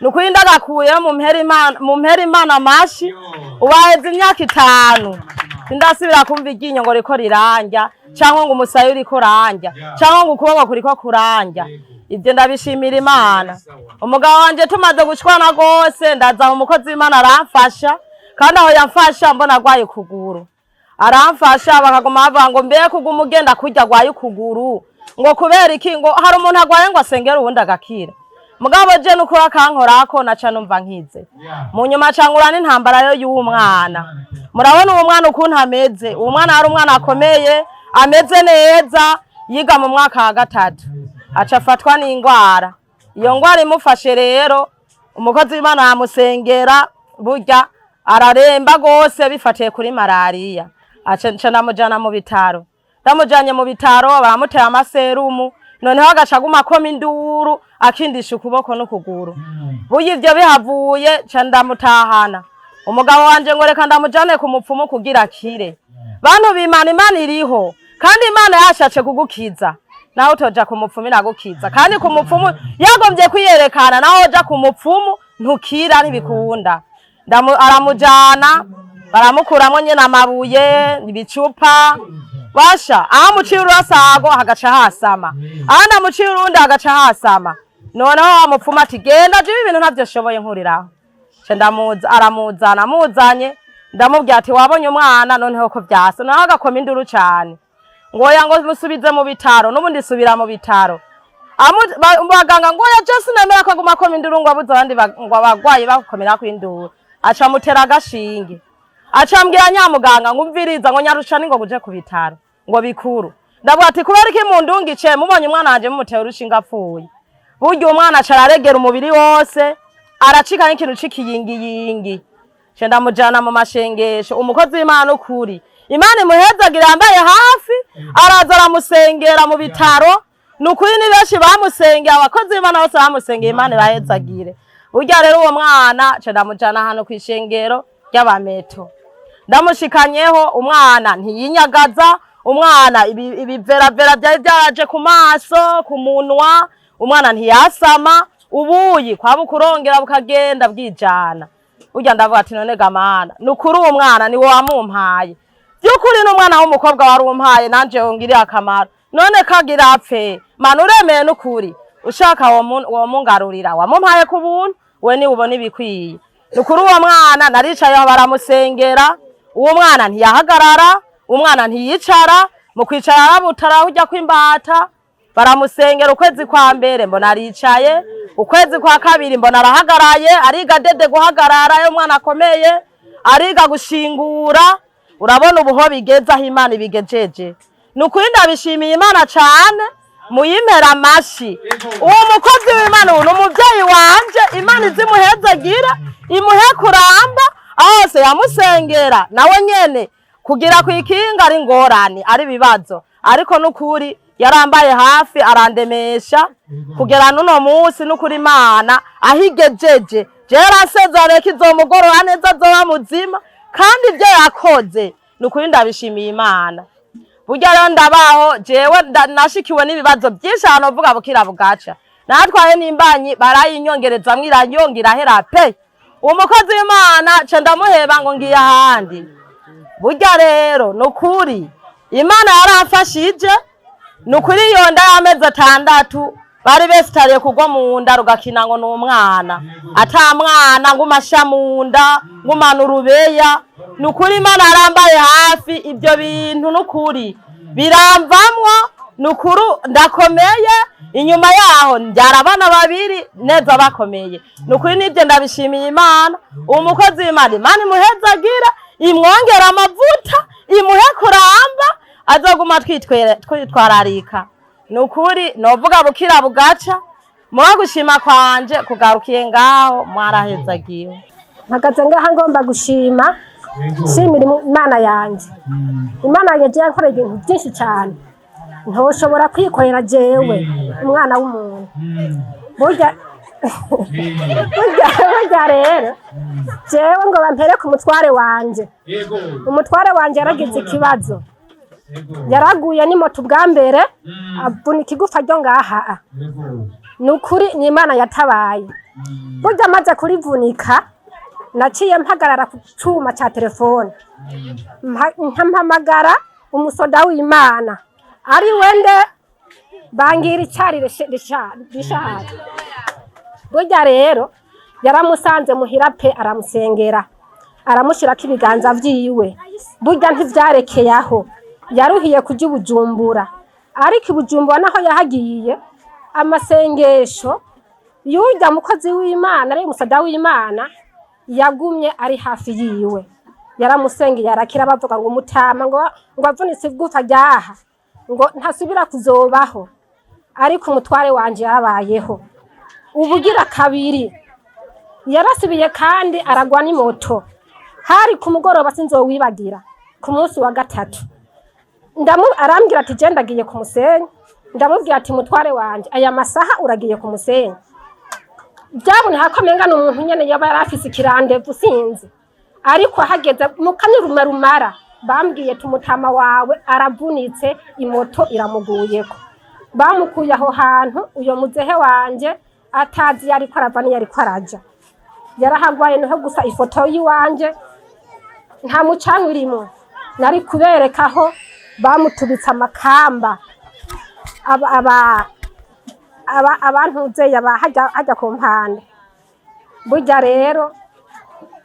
Ni ukuri ndagakuyeyo, mumpera Imana amashi. Ubaheze imyaka 5 sindasubira kumva iryinyo ngo riko rirandya, cyangwa ngo umusaya uriko urandya, cyangwa ngo ukuboko kuriko kurandya. Ibyo ndabishimira Imana. Umugabo wanje tumaze gushwana rwose, ndaza umukozi w'Imana aramfasha. Kandi aho yamfasha mbona agwaye ukuguru, aramfasha, bakaguma bavuga ngo mbe kuguma ugenda kurya agwaye ukuguru, ngo kubera iki? Ngo hari umuntu agwaye ngo asengere uwundi agakira? Mugabo je nukuri akankorako naca numva nkize. Mu nyuma cangura n'intambara yo y'uwo mwana. Murabona uwo mwana ukuntu ameze. Uwo mwana ari umwana akomeye, ameze neza, yiga mu mwaka wa 3, aca afatwa n'ingwara. Iyo ngwara imufashe rero, umukozi w'Imana yamusengera, burya araremba gose bifatiye kuri malariya. Aca nca ndamujana mu bitaro. Ndamujanye mu bitaro, baramutera amaserumu, noneho agaca aguma akoma induru, akindisha ukuboko n'ukuguru. Burya ivyo bihavuye, ca ndamutahana. Umugabo wanje ngo reka ndamujane ku mupfumu kugira akire. Bantu b'Imana, Imana iriho, kandi Imana yashatse kugukiza, nawe utoja ku mupfumu iragukiza. Kandi ku mupfumu yagombye kwiyerekana, nawe uja ku mupfumu ntukira, ntibikunda. Aramujana, baramukuramwo nyene amabuye, ibicupa basha. Aho amuciye urasago hagaca hasama, ahandi amuciye urundi hagaca hasama. Noneho wa mupfumu ati genda, jewe ibintu ntavyo shoboye, nkuriraho. Nca ndamuza, aramuzana. Amuzanye, ndamubwira ati wabonye umwana noneho ko vyasa? Noneho agakoma induru cane ngo oya, ngo musubize mu bitaro. N'ubundi subira mu bitaro. Abaganga ngo oya, je sinemera ko aguma akoma induru, ngo abuze abandi ngo abagwayi bakomerako induru. Aca amutera agashinge, aca ambwira nyamuganga ngo umviriza, ngo nyarusha ningo uje ku bitaro ngo bikuru. Ndavuga ati kubera iki mundungice mubonye umwana wanje mumutera urushinge apfuye? Burya umwana aca araregera umubiri wose, aracika nk'ikintu c'ikiyingiyingi. Nca ndamujana mu mashengesho. Umukozi w'Imana, ukuri Imana imuhezagira, yambaye hafi, araza aramusengera mu bitaro. Ni ukuri ni benshi bamusengeye, abakozi b'Imana bose bamusengeye, Imana ibahezagire. Burya rero uwo mwana nca ndamujana ahantu kw'ishengero ry'abameto. Ndamushikanyeho, umwana ntiyinyagaza. Umwana ibiveravera byari byaraje ku maso, ku munwa, umwana ntiyasama, ubuyi kwaba ukurongera bukagenda bwijana. Burya ndavuga ati none gamana, ni ukuri uwo mwana ni wowe wamumpaye, by'ukuri n'umwana w'umukobwa wari umpaye, nanje wongiriye akamaro, none kagira apfe? Mana uremeye n'ukuri. Ushaka womungarurira wamumpaye ku buntu, we niwe ubona ibikwiye. Ni ukuri uwo mwana naricaye aho baramusengera, uwo mwana ntiyahagarara, umwana ntiyicara, mu kwicara arabutara ujya kwimbata. Baramusengera ukwezi kwa mbere mbona aricaye, ukwezi kwa kabiri mbona arahagaraye, ariga dede guhagarara, iyo umwana akomeye ariga gushingura. Urabona ubuho bigeze aho Imana ibigejeje. Ni ukuri ndabishimiye Imana cane, muyimpera amashi. Uwo mukozi w'Imana ubu ni umuvyeyi wanje, Imana izimuhezagira, imuhe kuramba aho hose yamusengera. Nawe nyene kugira kwikinga ari ingorane, ari ibibazo, ariko n'ukuri yarambaye hafi arandemesha kugera n'uno munsi. N'ukuri Imana aho igejeje, jewe yarasezeraniye ko izomugorora neza, azoba muzima, kandi ibyo yakoze n'ukuri ndabishimiye Imana. Burya rero ndabaho jewe nashikiwe n'ibibazo byinshi ahantu uvuga bukira bugaca. Natwaye n'imbanyi barayinyongerezamwo, iranyonga irahera pe. Uwo mukozi w'Imana ca ndamuheba ngo ngiye ahandi. Burya rero nukuri Imana yaramfashije, nukuri iyo nda y'amezi 6 bari besitariye kugwa mu nda rugakina ngo ni umwana, ata mwana, ngumasha mu nda ngumana urubeya. Nukuri Imana yarambaye hafi, ibyo bintu nukuri biramvamwo, nukuri ndakomeye. Inyuma yaho mbyara abana babiri neza bakomeye. Nukuri nibyo ndabishimiye Imana. Uwo mukozi w'Imana, Imana imuhezagira, imwongera amavuta, imuhe kuramba, azoguma twitwararika. Nukuri novuga bukira bugaca, muha gushima kwanje kugarukiye ngaho, mwarahezagiwe. Mpagaze ngaha ngomba gushima, nshimira Imana yanjye. Imana yanjye yankoreye ibintu byinshi cyane ntoshobora kwikorera jewe umwana w'umuntu. Burya burya burya rero jewe ngo bampere ku mutware wanje. Umutware wanje yaragize ikibazo, yaraguye n'imoto ubwa mbere, avunika igufa ryo ngaha. Ni ukuri ni Imana yatabaye. Burya amaze kurivunika, naciye mpagarara ku cuma ca telefone, nkampamagara umusoda w'Imana ari wende bangira icari rishaje. Burya rero yaramusanze muhira pe, aramusengera, aramushirako ibiganza vyiwe. Burya ntivyarekeye aho, yaruhiye kuja i Bujumbura, ariko i Bujumbura naho yahagiye amasengesho y'urya mukozi w'Imana ari umusoda w'Imana yagumye ari hafi yiwe, yaramusengeye arakira. Bavuga ngo umutama ngo avunitse igufa ryaha ngo ntasubira kuzobaho, ariko umutware wanje yarabayeho. Ubugira kabiri yarasubiye kandi aragwa n'imoto, hari ku mugoroba sinzowibagira, ku munsi wa gatatu. Arambwira ati je ndagiye ku musenyi. Ndamubwira ati mutware wanje, aya masaha uragiye ku musenyi? Byaboneka ko amenga ni umuntu nyene yaba yari afise ikirandevu, sinzi, ariko hageze mu kanya rumara bambwiye tumutama wawe aravunitse, imoto iramuguyeko. Bamukuye aho hantu uyo muzehe wanje atazi iyo ariko arava n'iyo ariko araja, yarahagwaye. Niho gusa ifoto y'iwanje nta mucanga urimo, nari kubereka aho bamutubitse amakamba aba abantuzeye aba hajya ku mpande. Burya rero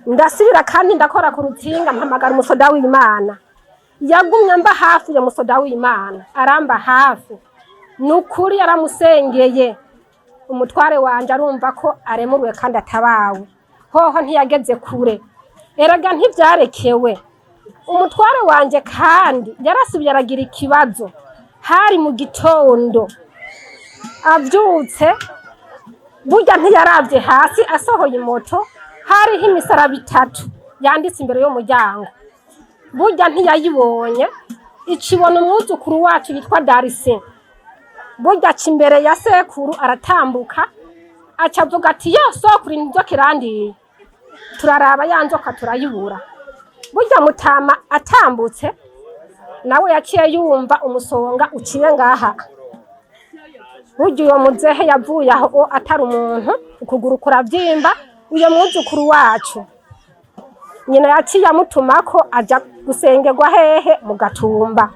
ndasubira kandi ndakora ku rutsinga, mpamagara umusoda w'Imana yagumye mba hafi. Uyo musoda w'Imana aramba hafi, ni ukuri yaramusengeye, umutware wanje arumva ko aremuruwe kandi atabawe. Hoho ntiyageze kure, erega ntivyarekewe. Umutware wanje kandi yarasubiye aragira ikibazo, hari mu gitondo avyutse. Burya ntiyaravye hasi asohoye imoto, hariho imisaraba itatu yanditse imbere y'umuryango. Burya ntiyayibonye, icibona umwuzukuru wacu yitwa Darisi. Burya aca imbere ya sekuru aratambuka, aca avuga ati yo sokuru, inzoka irandiye. Turaraba ya nzoka turayibura. Burya mutama atambutse nawe yaciye yumva umusonga uciye ngaha. Burya uyo muzehe yavuye aho atari umuntu, ukuguru kuravyimba. Uyo mwuzukuru wacu nyina yaciye amutumako aja gusengerwa hehe? Mu Gatumba.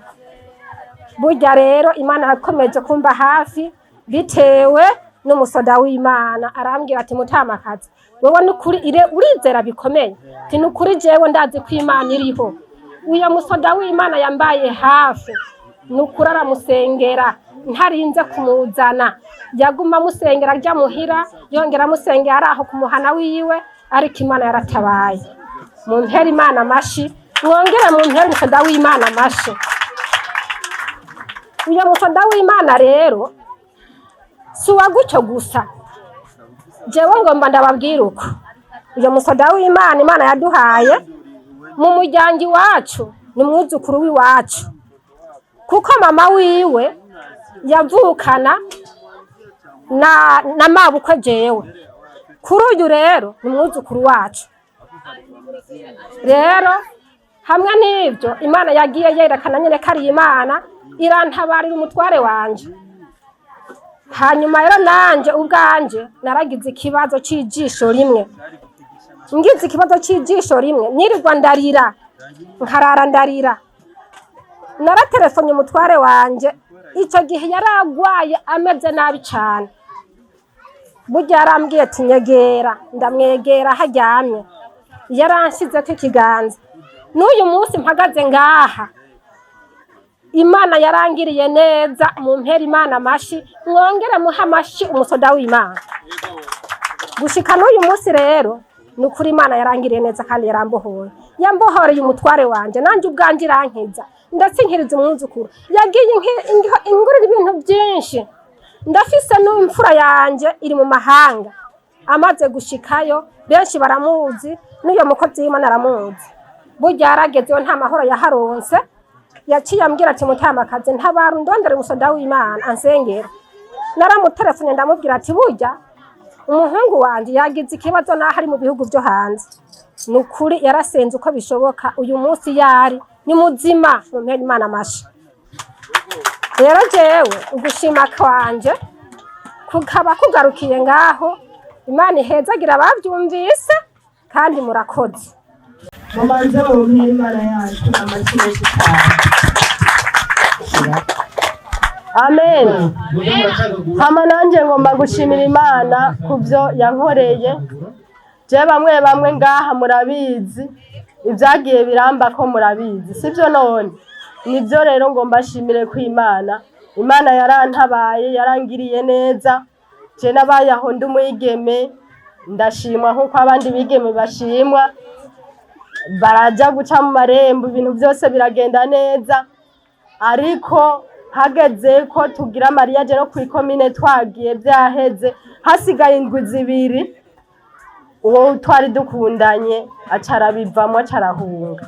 Burya rero Imana yakomeje kumba hafi bitewe N'umusoda w'Imana arambwira ati: "Mutamakazi, wewe nukuri ire urizera bikomeye." Ati: "Nukuri jewe ndazi ko Imana iriho." Uyo musoda w'Imana yambaye hafi, nukuri aramusengera ntarinze kumuzana. Yaguma amusengera ajya muhira, yongera amusengera ari aho ku muhana wiwe, ariko Imana yaratabaye. Mumpere Imana amashi, mwongere mumpere umusoda w'Imana amashi. Uyo musoda w'Imana rero si uwa gutyo gusa. Jewe ngomba ndababwira uko uyo musoda w'Imana Imana yaduhaye mu muryango iwacu, ni umwuzukuru w'iwacu, kuko mama wiwe yavukana na mabukwe. Jewe kuri uyu rero ni umwuzukuru wacu. Rero hamwe n'ibyo, Imana yagiye yerekana nyine ko ari Imana, irantabarira umutware wanje. Hanyuma rero nanje ubwanje naragize ikibazo c'ijisho rimwe. Ngize ikibazo c'ijisho rimwe, nirirwa ndarira, nkarara ndarira. Naraterefonye umutware wanje, icyo gihe yaragwaye ameze nabi cane. Burya yarambwiye ati: "Nyegera." Ndamwegera aho aryamye, yaranshizeko ikiganza. N'uyu munsi mpagaze ngaha, Imana yarangiriye neza. Mumpere Imana amashi, mwongere muhe amashi umusoda w'Imana. Gushika n'uyu munsi rero, ni ukuri Imana yarangiriye neza kandi yarambohoye. Yambohoreye umutware wanje, nanjye ubwanjye irankiza, ndetse inkiriza umwuzukuru. Yagiye ingurira ibintu byinshi. Ndafise n'imfura yanje iri mu mahanga. Amaze gushikayo, benshi baramuzi, n'uyo mukozi w'Imana aramuzi. Burya yaragezeyo, nta mahoro yaharonse. Yaciye ambwira ati: "Mutamakazi, ntabara undondere umusoda w'Imana ansengera." Naramutelefone, ndamubwira ati: "Burya umuhungu wanje yagize ikibazo n'aho ari mu bihugu byo hanze." Ni ukuri yarasenze uko bishoboka, uyu munsi yari ni muzima. Mumpere Imana amashi. Rero jewe ugushima kwanje kukaba kugarukiye ngaho. Imana ihezagira abavyumvise kandi murakoze. Mubanze mumpere Imana yacu amashyi menshi cyane. Amen. Hama nanjye ngomba gushimira Imana ku byo yankoreye. Je bamwe bamwe ngaha murabizi ibyagiye biramba ko murabizi, sibyo? None nibyo rero ngomba nshimire ko Imana yarantabaye, yarangiriye neza. Je nabaye aho ndi umwigeme, ndashimwa nk'uko abandi bigeme bashimwa, baraja guca mu marembo, ibintu byose biragenda neza. Ariko hageze ko tugira mariage no kw'ikomine, twagiye byaheze, hasigaye indwi 2, uwo twari dukundanye aca arabivamwo, aca arahunga.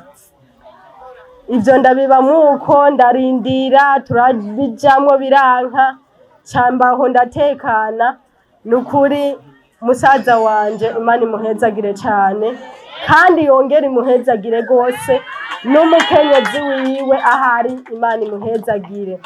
Ibyo ndabibamwo uko, ndarindira, turabijamwo, biranka, cambaho ndatekana. Ni ukuri musaza wanje Imana imuhezagire cane, kandi yongere imuhezagire rwose, n'umukenyezi wiwe ahari Imana imuhezagire.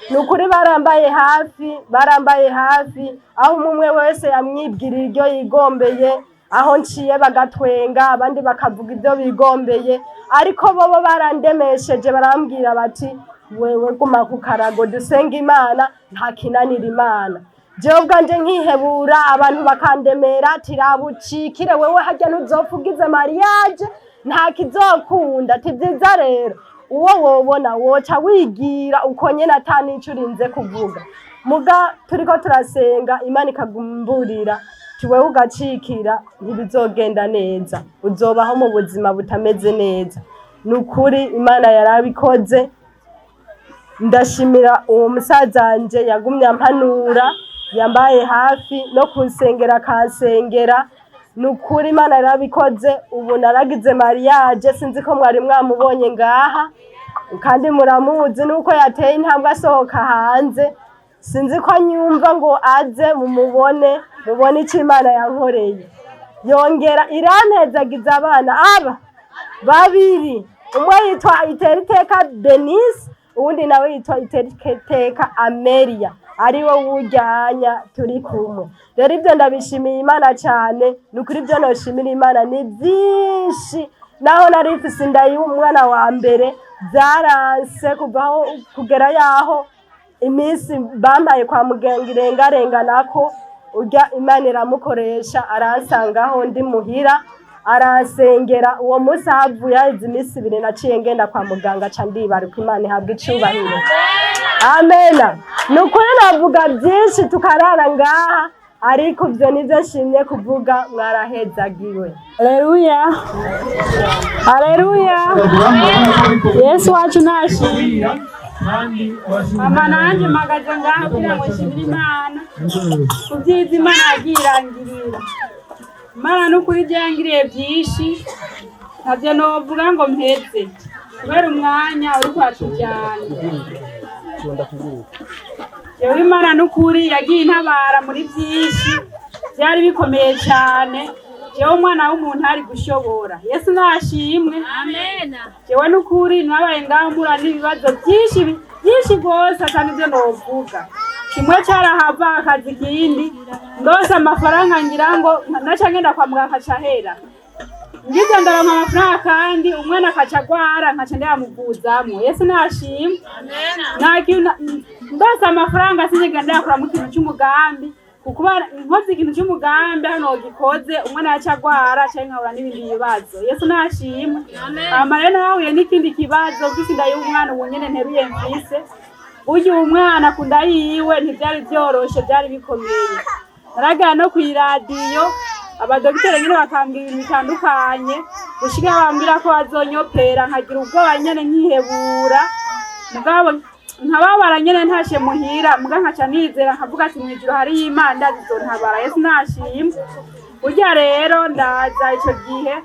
Ni ukuri barambaye hafi, barambaye hafi, aho umwe wese yamwibwirira iryo yigombeye, aho nciye bagatwenga, abandi bakavuga ibyo bigombeye, ariko bobo barandemesheje, barambwira bati: "Wewe guma ku karago, dusenga Imana, nta kinanira Imana." Jewe ubwanje nkihebura, abantu bakandemera ati: "Rabucikire wewe, harya ntuzopfa ugize mariage, nta kizokunda." Ati: "Vyiza rero uwo wobona woca wigira uko nyene, ata nico urinze kuvuga." Muga turiko turasenga, Imana ikagumburira ati: "Wewe ugacikira ntibizogenda neza, uzobaho mu buzima butameze neza." Ni ukuri Imana yarabikoze. Ndashimira uwo musaza wanje yagumye ampanura, yambaye hafi no kunsengera akansengera. Ni ukuri Imana yarabikoze. Ubu naragize mariage, sinzi ko mwari mwamubonye ngaha, kandi muramuzi nuko yateye intambwe asohoka hanze. Sinzi ko anyumva ngo aze mumubone, mubone icyo Imana yankoreye. Yongera irampezagiza abana aba babiri, umwe yitwa Iteriteka Denise, uwundi nawe yitwa Iteriteka Amelia, ariwe wujyanya turi kumwe. Rero ibyo ndabishimiye Imana cyane. Ni ukuri ibyo noshimira Imana ni byinshi. Naho nari mfise inda y'umwana wa mbere, byaranse kuvaho kugera yaho iminsi bampaye kwa muganga irengarenganako. Urya Imana iramukoresha, aransangaho ndi muhira, aransengera. Uwo munsi havuye haheze iminsi 2 naciye ngenda kwa muganga, ca ndibaruka. Imana ihabwa icubahiro, amena. Ni ukuri navuga byinshi tukarara ngaha, ariko ibyo nibyo nshimye kuvuga. Mwarahezagiwe. Haleluya, haleluya! Yesu wacu nashimwe. Mama, nanjye mpagaze ngaha kugira ngo nshimire Imana ku byiza Imana yagiye irangirira. Imana n'ukuri ibyo yangiriye byinshi, ntabyo novuga ngo mpeze kubera umwanya uri kwatujyana. Yewe, Imana n'ukuri yagiye intabara muri byinshi byari bikomeye cyane, jewe umwana w'umuntu ari gushobora. Yesu nashimwe. Jewe n'ukuri nabaye ngaho mpura n'ibibazo byinshi byinshi rwose, atari ibyo novuga. Kimwe cyarahava akazi, ikindi ndose amafaranga ngira ngo naca ngenda kwa muganga akaca ahera, ngize ndaronka amafaranga kandi umwana akaca agwara, nkaca ndayamuvuzamwo. Yesu nashimwe. Nta kintu ndose amafaranga sinigera ndayakuramo ikintu cy'umugambi, kuko nkoze ikintu cy'umugambi hano gikoze umwana yaca agwara canke nkahura n'ibindi bibazo. Yesu nashimwe. Hama rero nahuye n'ikindi kibazo mfise inda y'umwana ubu nyene nteruye mfise. Burya uwo mwana ku nda yiwe ntivyari vyoroshe, byari bikomeye. Naragera no kw'iradiyo, abadogiteri nyene bakambwira ibintu bitandukanye, gushika bambwira ko bazonyopera, nkagira ubwoba nyene, nkihebura, mugabo nkababara nyene ntashe muhira, muga nkaca nizera, nkavuga ati mw'ijuru hariyo Imana, ndazizontabara. Yesu nashimwe. Burya rero ndaza ico gihe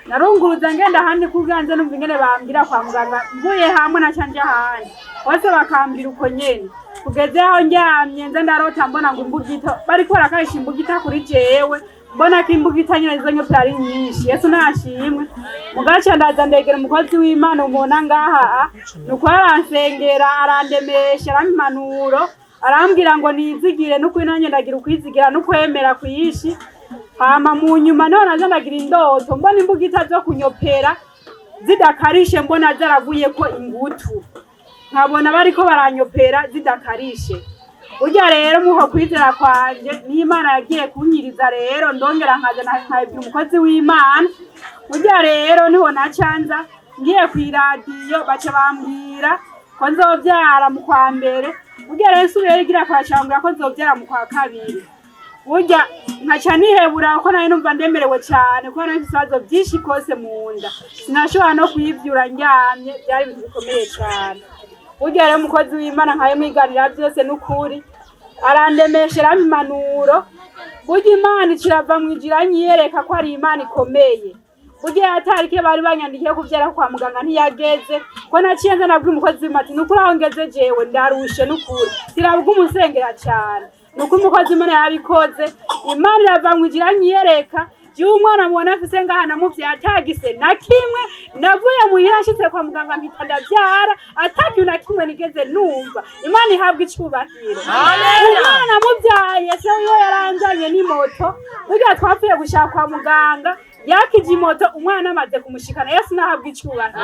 narunguruza ngenda ahandi kubwanze numva ingene bambwira kwa muganga, mvuye hamwe naca nja ahandi, bose bakambwira uko nyene. Kugeze aho ndyamye nza ndarota mbona ngo imbugita bariko barakarisha imbugita kuri jewe, mbona ko imbugita nyene izo nyopera ari nyinshi. Yesu nashimwe. Mugaca ndaza ndegera umukozi w'Imana umubona ngaha, nuko aransengera, arandemesha, arampa impanuro, arambwira ngo nizigire. N'ukuri nanjye ndagira ukwizigira n'ukwemera kwishi. Hama mu nyuma niho naza ndagira indoto mbona imbugita zo kunyopera zidakarishe, mbona zaraguyeko ingutu, nkabona bariko baranyopera zidakarishe. Burya rero muho kwizera kwanje n'Imana yagiye kunyiriza, rero ndongera nkaza nkabibwira umukozi w'Imana. Burya rero niho nacanza ngiye kw'iradiyo, baca bambwira ko nzovyara mu kwa mbere. Burya rero nsubiyeyo igira kwacambwira ko nzovyara mu kwa kabiri. Burya nkaca nihebura kuko nari numva ndemerewe cyane, kuko nari mfise ibibazo byinshi kose mu nda, sinashobora no kuyivyura ndyamye, byari ibintu bikomeye cyane. Burya rero umukozi w'Imana nkabimwiganira byose, n'ukuri arandemesha, arampa impanuro. Burya Imana ikirava mu ijuru anyiyereka ko ari Imana ikomeye. Burya yatarike bari banyandikiye kuvyara kwa muganga ntiyageze, ko naciye nza nabwira umukozi w'Imana ati nukuri aho ngeze jewe ndarushe, n'ukuri sirabwa umusengera cyane. Nuko umukozi w'Imana yabikoze, Imana irava mu ijuru anyiyereka. Jewe umwana mubona afise ngaha namuvyaye atagise na kimwe. Navuye muhira nshitse kwa muganga mpita ndavyara, atakintu na kimwe nigeze numva. Imana ihabwa icubahiro. Umwana namuvyaye se wiwe yaranjanye n'imoto. Burya twapfuye gushaka kwa muganga, yakije imoto umwana amaze kumushikana. Yesu nahabwa icubahiro.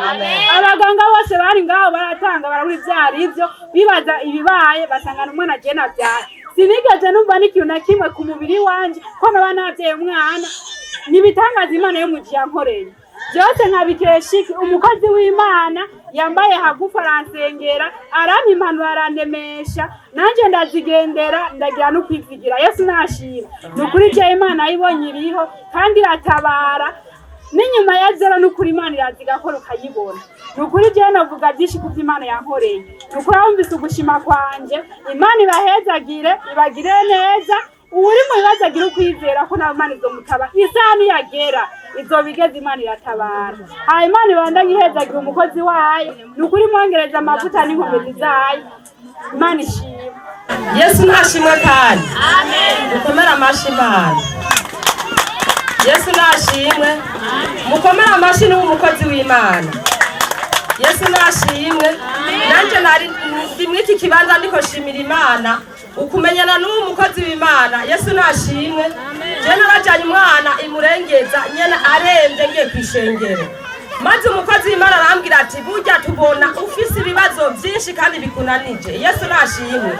Abaganga bose bari ngaho baratanga, barabura ivyo arivyo, bibaza ibibaye, basangana umwana je navyaye. Sinigeze numva n'ikintu na kimwe ku mubiri wanje ko naba navyaye umwana. Nibitangaza Imana yo mu gihe yankoreye byose, nkabikesha iki? Umukozi w'Imana yambaye hagufi, aransengera, arampa impanuro, arandemesha, nanjye ndazigendera, ndagira no kwizigira. Yesu nashima. Ni ukuri je Imana yibonye iriho kandi iratabara n'inyuma ya zero. N'ukuri Imana iraza igakora ukayibona. Ni ukuri jewe navuga byinshi kubyo Imana yankoreye. Ni ukuri wumvise ugushima kwanje. Imana ibahezagire, ibagire neza. Uwuri mu bibazo agira ukwizera ko nawe Imana izomutaba, isaha niyagera izoba igeze, Imana iratabara. Hanyuma Imana ibandanye ihezagira umukozi wayo. Ni ukuri mwongereza amavuta n'inkomezi zayo. Imana ishimwe. Yesu ntashimwe kandi mukomere amashi Imana. Yesu nashimwe, mukomere amashi n'uwo umukozi w'Imana. Yesu nashimwe. Nanjye nari ndi muri iki kibanza ndiko nshimira Imana ukumenyana n'uwo mukozi w'Imana. Yesu nashimwe. Je narajanye umwana imurengeza nyene aremvye, ngiye kwishengero. Maze umukozi w'Imana arambwira ati burya tubona ufise ibibazo byinshi kandi bikunanije. Yesu nashimwe.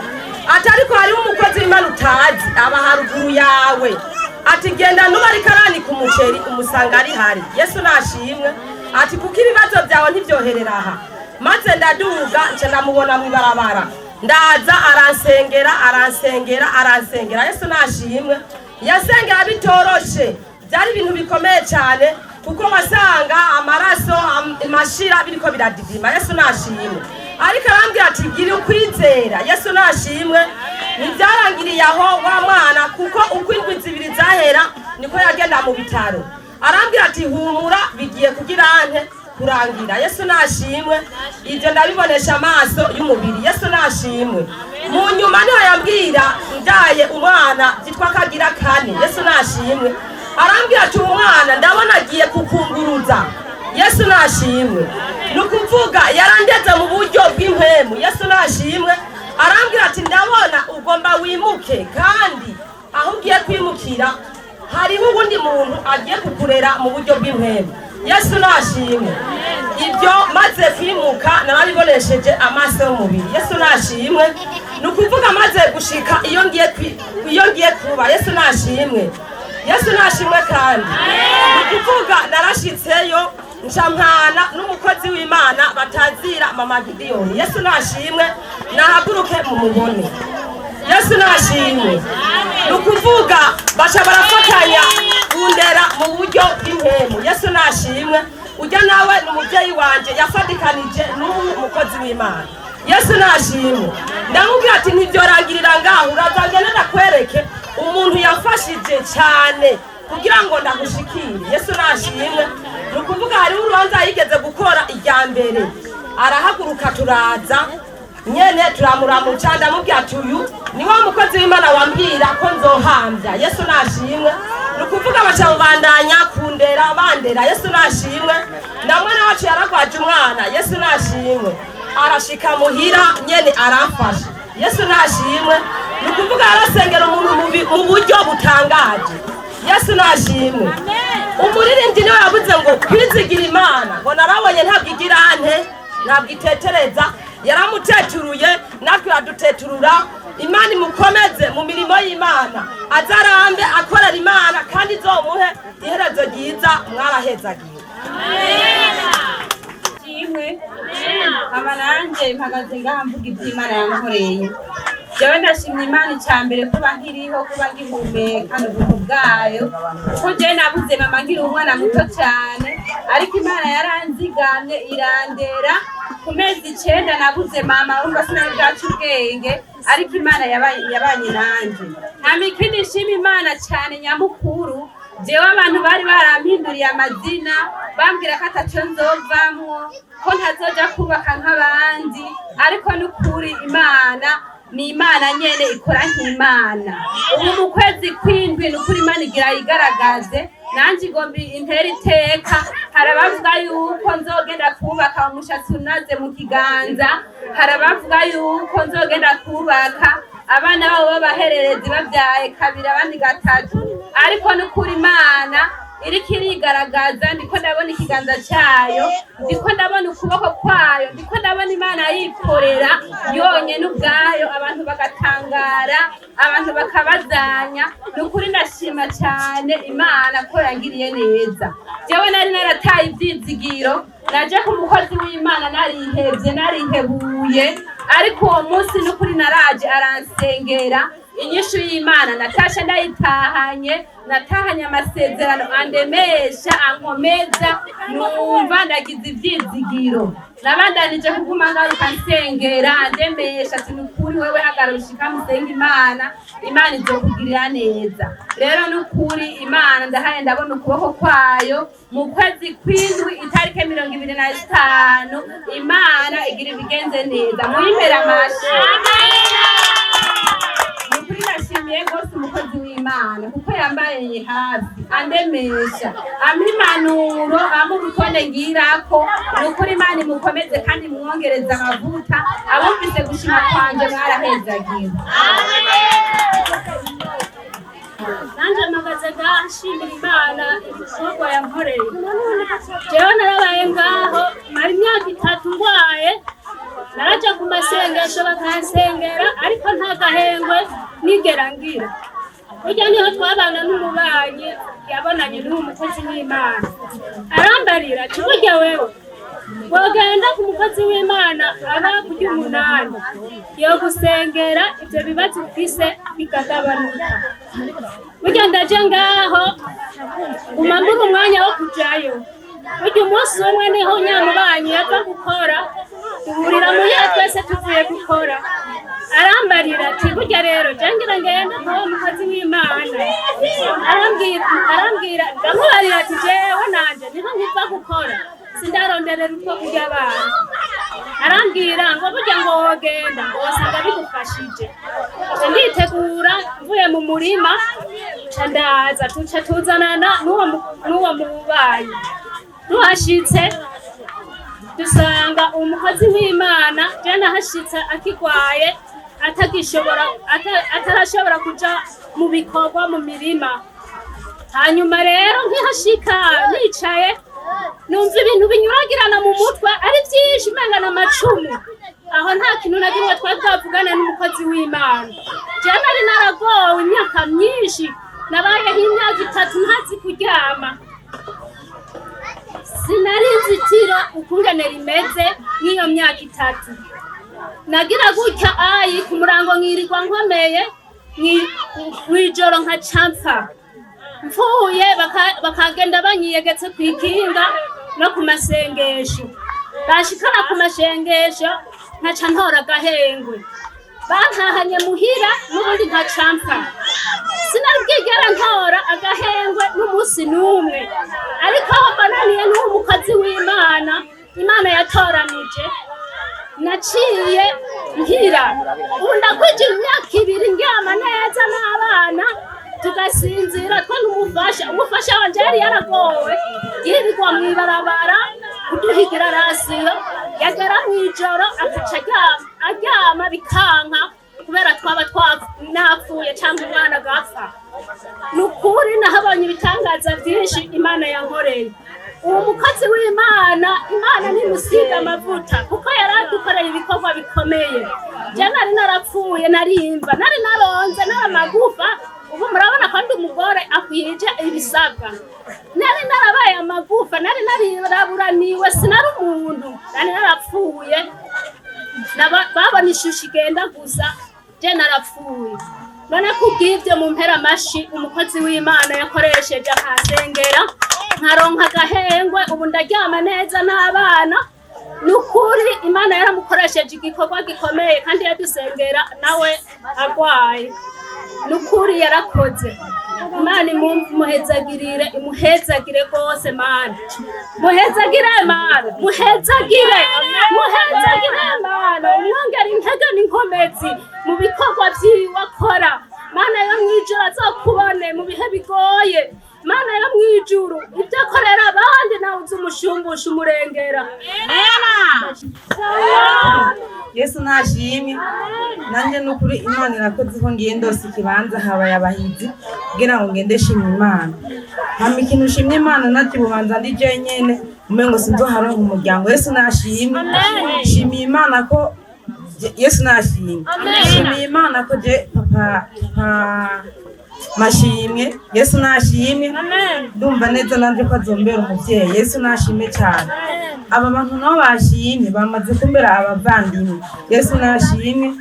Ati ariko hariho umukozi w'Imana utazi aba haruguru yawe, ati genda nuba ariko aranika umuceri umusanga ari hari. Yesu nashimwe. Ati kuko ibibazo byawe ntibyoherera aha. Maze ndaduga nca ndamubona mw'ibarabara, ndaza aransengera aransengera aransengera. Yesu nashimwe. Yasengera bitoroshe, byari ibintu bikomeye cyane, kuko wasanga amaraso amashira biriko biradidima. Yesu nashimwe. Ariko arambwira ati gira ukwizera. Yesu nashimwe. Ntibyarangiriye aho wa mwana, kuko uko indwi zibiri zahera niko yagenda mu bitaro. Arambwira ati humura bigiye kugira ante kurangira. Yesu nashimwe. Ibyo ndabibonesha amaso y'umubiri. Yesu nashimwe. Mu nyuma niho yambwira ndaye umwana byitwa kagira kane. Yesu nashimwe. Arambwira ati umwana ndabona agiye kukunguruza. Yesu nashimwe. Nukuvuga yarandeze mu buryo bw'impwemu. Yesu nashimwe. Arambwira ati ndabona ugomba wimuke, kandi aho ugiye kwimukira hariho uwundi muntu agiye kukurera mu buryo bw'impwemu. Yesu nashimwe. Ibyo maze kwimuka narabibonesheje amaso y'umubiri. Yesu nashimwe. Nukuvuga maze gushika iyo ngiye kuba. Yesu nashimwe. Yesu nashimwe. Kandi nukuvuga narashitseyo ncampana n'umukozi w'Imana batazira mama Gidiyoni. Yesu nashimwe. Nahaguruke mu mubone. Yesu nashimwe. Nukuvuga baca barafatanya kundera mu buryo bw'impemu. Yesu nashimwe. Ujya nawe ni umubyeyi wanje yafatikanije n'umukozi w'Imana. Yesu nashimwe. Ndamubwira ati ntibyorangirira ngaho, urazangene ndakwereke umuntu yafashije cyane kugira ngo ndagushikire. Yesu nashimwe. Nukuvuga hariho urubanza yigeze gukora irya mbere, arahaguruka turaza nyene turamuramuca. Ndamubwira ati uyu ni wa mukozi w'Imana wambwira ko nzohambya. Yesu nashimwe. Nukuvuga baca bandanya kundera bandera. Yesu nashimwe. Na mwana wacu yaragwaje umwana. Yesu nashimwe. Arashika muhira nyene aramfasha. Yesu nashimwe. Nukuvuga arasengera umuntu mu buryo butangaje. Yesu nashimwe. Umuririmbyi niwe yavuze ngo kwizigira Imana, ngo narabonye ntabwo igira ante, ntabwo itetereza. Yaramuteturuye natwe iraduteturura. Imana imukomeze mu mirimo y'Imana, azarambe akorera Imana, kandi izomuhe iherezo ryiza. Mwarahezagiwe. Aba nanje mpagaze ngaha mvuga iby'Imana yankoreye. Jewe ndashimye Imana icambere kuba nkiriho, kuba ngihumeka n'ubuntu bwayo, kuko jewe nabuze mama nkiri umwana muto cyane, ariko Imana yaranzigamye irandera. Ku mezi 9 nabuze mama, urumva sinari bwaca ubwenge, ariko Imana yabanye nanje. Nta ikindi nshima Imana cyane nyamukuru, jewe abantu bari barampinduriye amazina, bambwira ko ataco nzovamwo, ko ntazoja kubaka nk'abandi, ariko n'ukuri Imana ni Imana nyene ikora nk'Imana. Ubu mu kwezi kw'indwi n'ukuri Imana igira yigaragaze, nanje igomba intera iteka. Hari abavuga yuko nzogenda kubaka umushatsi unaze mu kiganza, hari abavuga yuko nzogenda kubaka abana babo b'abahererezi babyaye kabiri abandi gatatu, ariko n'ukuri Imana iriko irigaragaza. Ndiko ndabona ikiganza cyayo, ndiko ndabona ukuboko kwayo, ndiko ndabona Imana yikorera yonyene ubwayo, abantu bagatangara, abantu bakabazanya. Nukuri ndashima cyane Imana ko yangiriye neza. Jewe nari narataye ivyizigiro, naje ku mukozi w'Imana narihevye, narihebuye, ariko uwo munsi nukuri naraje aransengera. Inyishu y'Imana natashe ndayitahanye, natahanye amasezerano andemesha, ankomeza, numva ndagize ivyizigiro. Nabandanije kuguma ngaruka nsengera, andemesha ati nukuri wewe hagarara ushika musenga Imana, Imana izokugirira neza. Rero nukuri Imana ndahaye ndabona ukuboko kwayo. Mu kwezi kw'indwi itariki 25 Imana igira ibigenze neza. Muyimpera amashi. Nashimiye rwose umukozi w'Imana kuko yambaye hafi, andemesha, ampa impanuro, ampa urutonde ngirako. Nukuri Imana imukomeze kandi imwongereze amavuta. Abumvise gushima kwanje mwarahezagiwe. Nanje mpagaze ngaha nshimira Imana ibikorwa yankoreye. Jewe narabaye ngaha. Bakansengera, ariko nta gahengwe nigera ngira. Burya niho twabana n'umubanyi yabonanye n'uwo mukozi w'Imana, arambarira ati: "Burya wewe wogenda ku mukozi w'Imana aba kurya umunani, yo gusengera ibyo bibazo ufise bikagabanuka." Burya ndaje ngaho, nguma mbura umwanya wo kujayo. Burya umunsi umwe niho nyamubanyi yava gukora, duhurira muhira twese tuvuye gukora, arambarira ati: "Burya rero jangira ngenda kuba umukozi w'Imana." Arambwira, ndamubarira ati: "Jewe nanje niho nkiva gukora, sindaronderera utwo kurya abana." Arambwira ngo: "Burya ngo wogenda, ngo wosanga bigufashije." Nca nditegura, mvuye mu murima nca ndaza, tuca tuzanana n'uwo mubanyi. Tuhashitse dusanga umukozi w'Imana. Je nahashitse akigwaye, atagishobora, atarashobora kuja mu bikorwa mu mirima. Hanyuma rero nkihashika, nicaye, numva ibintu binyuragirana mu mutwe ari byinshi, umenga n'amacumu. Aho nta kintu na kimwe twari twavugana n'umukozi w'Imana. Je nari naragowe imyaka myinshi, nabayeho imyaka 3 ntazi kuryama, sinari nzitiro ukungene rimeze. Nk'iyo myaka 3 nagira gutya ayi ku murango nkirirwa nkomeye, mw'ijoro nkaca mpfa. Mfuye bakagenda banyiyegetse ku ikinga no ku masengesho. Bashikana ku masengesho, nkaca ntora agahengwe. Bantahanye muhira n'ubundi nkaca mpfa. Sinari bwigera ntora agahengwe n'umunsi n'umwe, ariko aho mbonaniye n'uwo mukozi w'Imana Imana yatoranije, naciye nkira. Ubu ndakwije imyaka 2 ndyama neza n'abana tugasinzira, two n'umufasha. Umufasha wanje yari yaragowe, yirirwa mw'ibarabara kuduhigira ration. Yagera mw'ijoro akaca aryama bikanka, kubera twaba napfuye cyangwa umwana agapfa. Ni ukuri nahabonye ibitangaza byinshi Imana yankoreye. Uwo mukozi w'Imana, Imana ntimusiga amavuta, kuko yari adukoreye ibikorwa bikomeye. Je nari narapfuye, narimva nari naronze, nari amagufa. Ubu murabona ko ndi umugore akwije ibisabwa. Nari narabaye amagufa, nari nariraburaniwe, sinari umuntu, nari narapfuye. Babona ishusho igenda gusa, je narapfuye. None kubw'ibyo, mu mpera amashi umukozi w'Imana yakoresheje akasengera nkaronka agahengwe, ubu ndaryama neza n'abana. Ni ukuri Imana yaramukoresheje igikorwa gikomeye, kandi yadusengera nawe agwaye. Ni ukuri yarakoze. Imana imuhezagirire, imuhezagire rwose. Mana, muhezagire, Mana, muhezagire, muhezagire. Mana, umwongera intege n'inkomezi mu bikorwa vyiwe akora. Mana yo mw'ijuru, azokubone mu bihe bigoye. Mana yo mw'ijuru, ibyo akorera abandi nawe uzi umushumbusha umurengera. Yesu nashimwe. Nanjye ni ukuri Imana irakoze ko ngiye ndose ikibanza habaye abahizi kugira ngo ngende shima Imana. Hama ikintu ushimye Imana, natwe bubanza ndi jenyene umengo sinzoharonka umuryango. Yesu nashimwe. Shimiye Imana ko Yesu nashimwe. Shimiye Imana ko je papa Mashimwe, Yesu nashimwe. Ndumva neza nanje ko azombera umuvyeyi. Yesu nashimwe cyane. Aba bantu nabo bashimye, bamaze kumbera abavandimwe. Yesu nashimwe.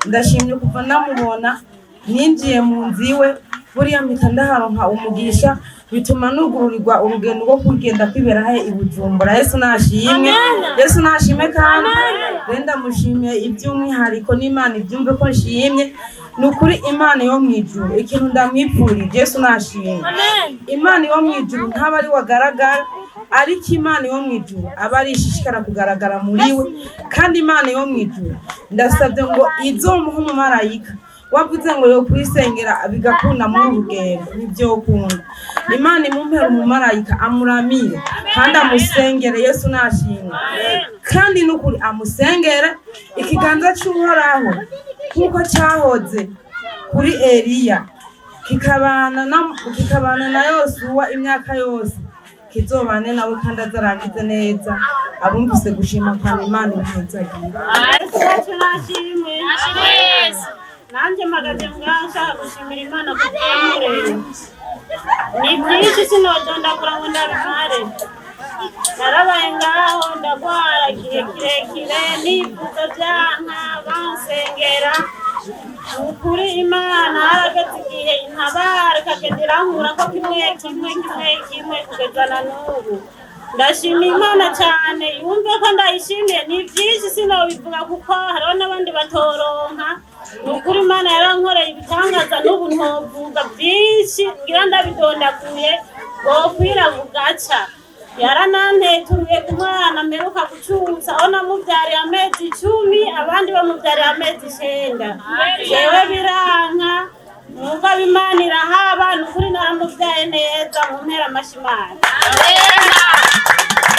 Ndashimye kuva namubona, ninjiye mu nzu iwe, buriya mpita ndaharonka umugisha, bituma nugururirwa urugendo rwo kugenda kwibera he i Bujumbura. Yesu nashimwe. Yesu nashimwe. Kandi rero ndamushimiye iby'umwihariko, n'Imana ibyumve ko nshimye. Ni ukuri Imana yo mu ijuru, ikintu ndamwipfurije, Yesu nashimwe, Imana yo mu ijuru ntaba ari wagaragara, ariko Imana yo mu ijuru aba ari ishishikara kugaragara muri we. Kandi Imana yo mu ijuru, ndasabye ngo izomuhe umumarayika. Wavuze ngo yo kuyisengera bigakunda muri uru rugendo, ntibyokunda. Imana imumpera umumarayika amuramire kandi amusengere. Yesu nashimwe. Kandi n'ukuri amusengere, ikiganza cy'Uhoraho nk'uko cyahoze kuri Eliya, kikabana na Yosuwa imyaka yose. Kizobane nawe kandi azarangize neza. Abumvise gushima kwa Imana imuhezagire. Yesu nashimwe. Nanjye mpagaze ngaha nshaka gushimira Imana kuko yankoreye. Ni byinshi, sinodondagura ngo ndabimare. Narabaye ngaho, ndagwara igihe kirekire, nifuza byanka, bansengera. Ukuri Imana harageze igihe intabara, ikagenda irankura ko kimwe kimwe kimwe kimwe kugeza na n'ubu. Ndashima Imana cyane, yumve ko ndayishimiye. Ni byinshi, sinobivuga kuko hariho n'abandi batoronka. Ni ukuri Imana yarankoreye ibitangaza, n'ubu ntovuga byinshi, ngira ndabidondaguye bokwira bugaca. Yarananteturuye ku mwana mperuka gucuza, aho namubyariye amezi 10, abandi bamubyariye amezi 9, jewe biranka. Mugabo Imana irahaba, ni ukuri naramubyaye neza. Mu mpera amashimana,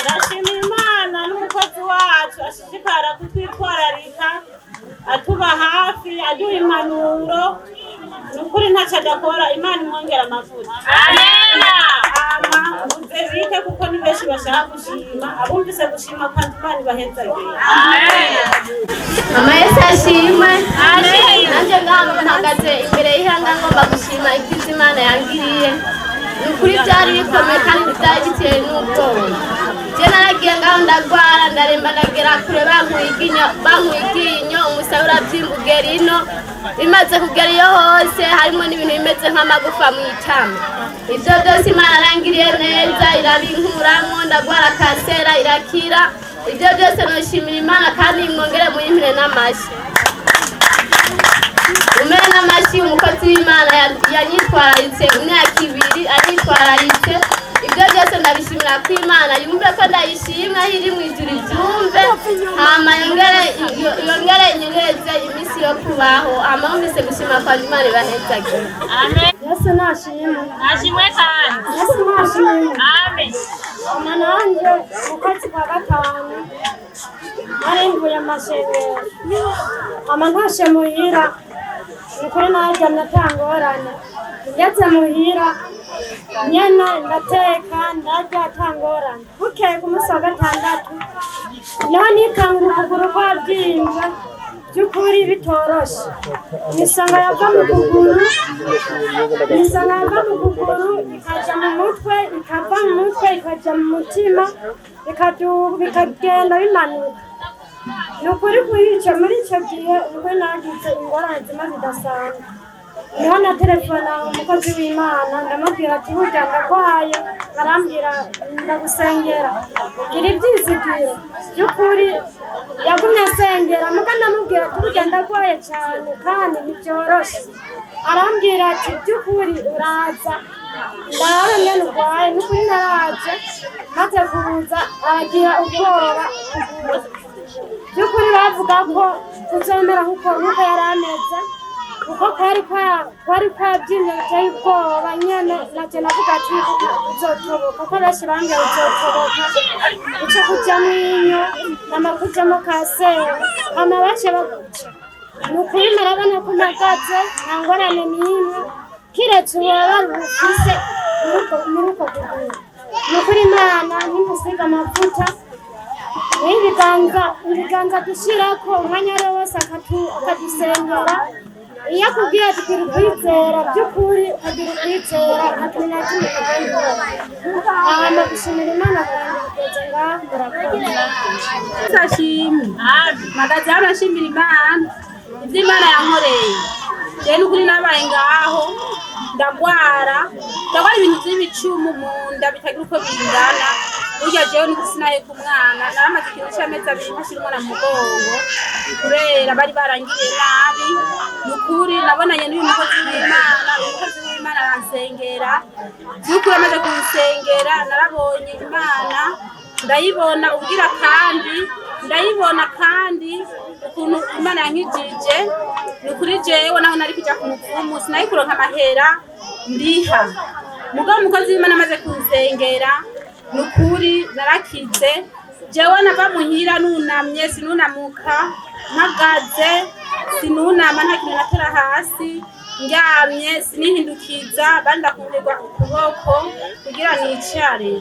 ndashima Imana n'umukozi wacu ashishikara kutwitwararika, atuba hafi, aduha impanuro. Ni ukuri ntacyo adakora. Imana imwongera amavuta. Hama muze bite, kuko ni benshi bashaka gushima. Abumvise gushima kandi, Imana ibahezagire. Mama, Yesu ashimwe. Nanjye ngaha mpagaze imbere y'ihanga, ngomba gushima ibyiza Imana yangiriye. Ni ukuri byari bikomeye kandi byari biteye n'ubwoba. Je naragiye ngaho, ndagwara, ndaremba, ndagera kure, bankuye iryinyo, umusabe urabyimba ugera ino. Bimaze kugera iyo hose, harimo n'ibintu bimeze nk'amagufa mu itama. Ibyo byose Imana yarangiriye neza, irabinkuramwo. Ndagwara kansera, irakira. Ibyo byose noshimira Imana, kandi mwongere muyimpire n'amashyi, umere n'amashyi umukozi w'Imana yanyitwararitse imyaka 2 anyitwararitse. Ibyo byose ndabishimira ko Imana yumve ko ndayishimwa, aho iri mu ijuru ibyumve, hama yongere inyongereze iminsi yo kubaho. Hama wumvise gushima kwanjye, Imana ibahezagire. Yesu nashimwe. Nashimwe kandi. Yesu nashimwe. Amen. Mama, nanjye mu kwezi kwa gatanu nari mvuye amashengero, mama, ntashe muhira. Ni ukuri naryamye ata ngorane. Ngeze muhira nyene, ndateka, ndarya ata ngorane. Bukeye ku munsi wa gatandatu niho nikanga ukuguru kwabyimbye, by'ukuri bitoroshe. Imisonga yava mu kuguru, imisonga yava mu kuguru ikaja mu mutwe, ikava mu mutwe ikaja mu mutima, bikagenda bimanuka. Ni ukuri kuri ico, muri ico gihe ubwo nagize ingorane zimwe zidasanzwe, niho na telefona umukozi w'Imana, ndamubwira ati: "Burya ndagwaye." Arambwira: "Ndagusengera, gira ibyizigiro." By'ukuri yagumye asengera, muga ndamubwira ati: "Burya ndagwaye cyane kandi ntibyoroshe." Arambwira ati: "By'ukuri uraza ndabe ngene urwaye." N'ukuri naraje, maze kuza aragira ubwoba. By'ukuri bavuga ko kuzomera nkuko yari ameze, kuko kwari kwabyimbye biteye ubwoba nyene. Naje navuga ati uzotoboka, kuko benshi bambwiye uzotoboka, uce kujamwo inyo, nama kujamwo kanseri, hama bace baguca. Ni ukuri murabona ko mpagaze, nta ngorane n'imwe, kiretse ububabare bufise muri uko kuguru. Ni ukuri Imana nimusiga amavuta n'ibiganza, dushirako umwanya wari wose, akadusengera. Iyo akubwiye ati gira ukwizera, by'ukuri ukagira ukwizera, nta kintu na kimwe kagenda. Hama gushimira Imana kwanjye kugeze ngaha, murakoze. Ashimwe. Mpagaze hano nshimira Imana ibyo Imana yankoreye. Jewe n'ukuri nabaye ngaho, ndagwara, ndagwara ibintu by'ibicumu mu nda bitagira uko bingana. Burya jewe n'ukuri sinaheka umwana, naramaze ikintu c'amezi 2 ntashira umwana mu mugongo kubera bari barangiriye nabi. Ni ukuri nabonanye n'uyu mukozi w'Imana, uyu mukozi w'Imana aransengera. By'ukuri amaze kunsengera, narabonye Imana, ndayibona ubwira kandi ndayibona kandi ukuntu Imana yankijije. Ni ukuri jewe naho nari kuja ku mupfumu, sinari kuronka amahera ndiha. Mugabo umukozi w'Imana amaze kunsengera, ni ukuri narakize. Jewe nava muhira nunamye, sinunamuka, mpagaze sinunama, nta kintu natera hasi. Ndyamye sinihindukiza, bandakundirwa ukuboko kugira nicare,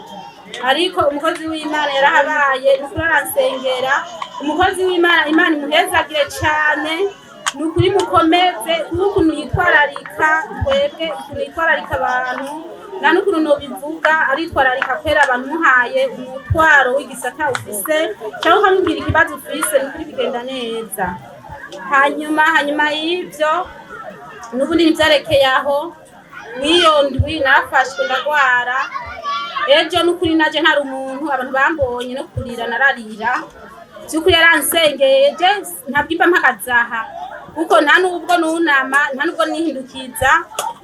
ariko umukozi w'Imana yarahabaye, nukuri aransengera. Umukozi w'Imana, Imana imuhezagire cane, nukuri mukomeze n'ukuntu yitwararika twebwe, ukuntu yitwararika abantu, nta n'ukuntu nobivuga, aritwararika kwera abantu. Muhaye umutwaro w'igisata ufise cyangwa ukamubwira ikibazo ufise, nukuri bigenda neza. Hanyuma y'ibyo n'ubundi ntibyarekeye aho. Mw'iyo ndwi nafashwe ndagwara. Ejo n'ukuri naje ntari umuntu, abantu bambonye no kurira nararira. By'ukuri yaransengeye, je ntabwo imba mpagaze aha kuko nta nubwo nunama, nta nubwo nihindukiza.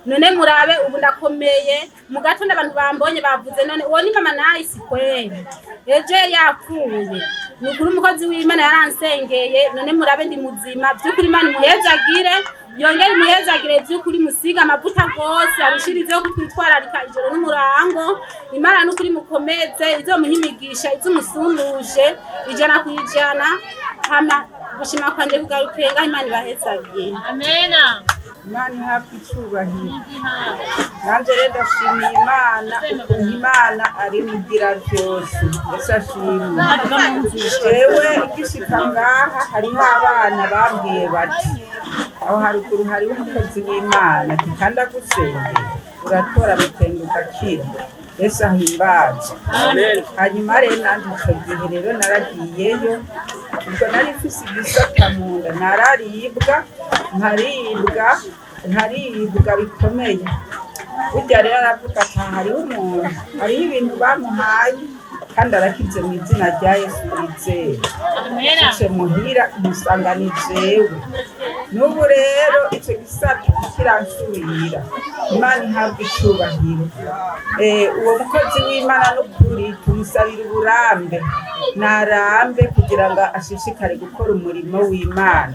None murabe ubu ndakomeye. Mu gatondo abantu bambonye bavuze: "None uwo ni mama Nayisi kweli? Ejo yari yapfuye." Ni ukuri umukozi w'Imana yaransengeye, none murabe ndi muzima. By'ukuri Imana imuhezagire, yongere imuhezagire. By'ukuri musiga amavuta rwose, arushirizeho kutwitwararika ijoro n'umurango. Imana n'ukuri mukomeze, izomuha imigisha, izomusumbuje 100%. Hama gushima kwanje kugarukenga. Imana ibahezagire. Amena. Imana ihabwa icyubahiro. Nanjye rero ndashimiye Imana ukuntu Imana ari mugira byose. Yesu ashimwe. Jewe igishika ngaha hariho abana babwiye bati: "Aho haruguru hariho umukozi w'Imana, ati kandi agusengera uratora bitenge ugakira." Yesu ahimbaze. Hanyuma rero nanjye ico gihe rero naragiyeyo. Ubwo nari mfise igisata mu nda, nararibwa, nkaribwa, nkaribwa bikomeye. Burya rero aravuga ati: "Aha hariho umuntu, hariho ibintu bamuhaye kandi arakize mu izina rya Yesu wizera." Nshitse muhira musanga ni jewe. N'ubu rero ico gisata kiransubira. Imana ihabwa icubahiro. Uwo mukozi w'Imana n'ukuri tumusabira uburambe, narambe kugira ngo ashishikare gukora umurimo w'Imana.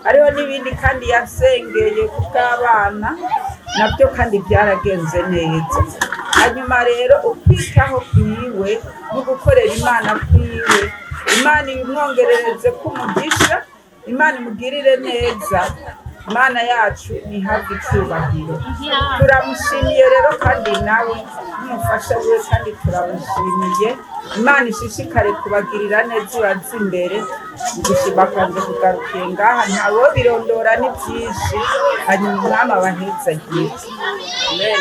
Hariho n'ibindi kandi yasengeye ku bw'abana, nabyo kandi byaragenze neza. Hanyuma rero ukwitaho kwiwe no gukorera Imana kwiwe, Imana ibimwongerereze k'umugisha, Imana imugirire neza. Imana yacu ntihabwe icubahiro. Turamushimiye rero kandi nawe n'umufasha wiwe, kandi turamushimiye. Imana ishishikare kubagirira neza, ibaze imbere. Ugushima kwanje kugarukiye ngaha, ntawo birondora, ni byinshi. Hanyuma Umwami abahezagire. Amen.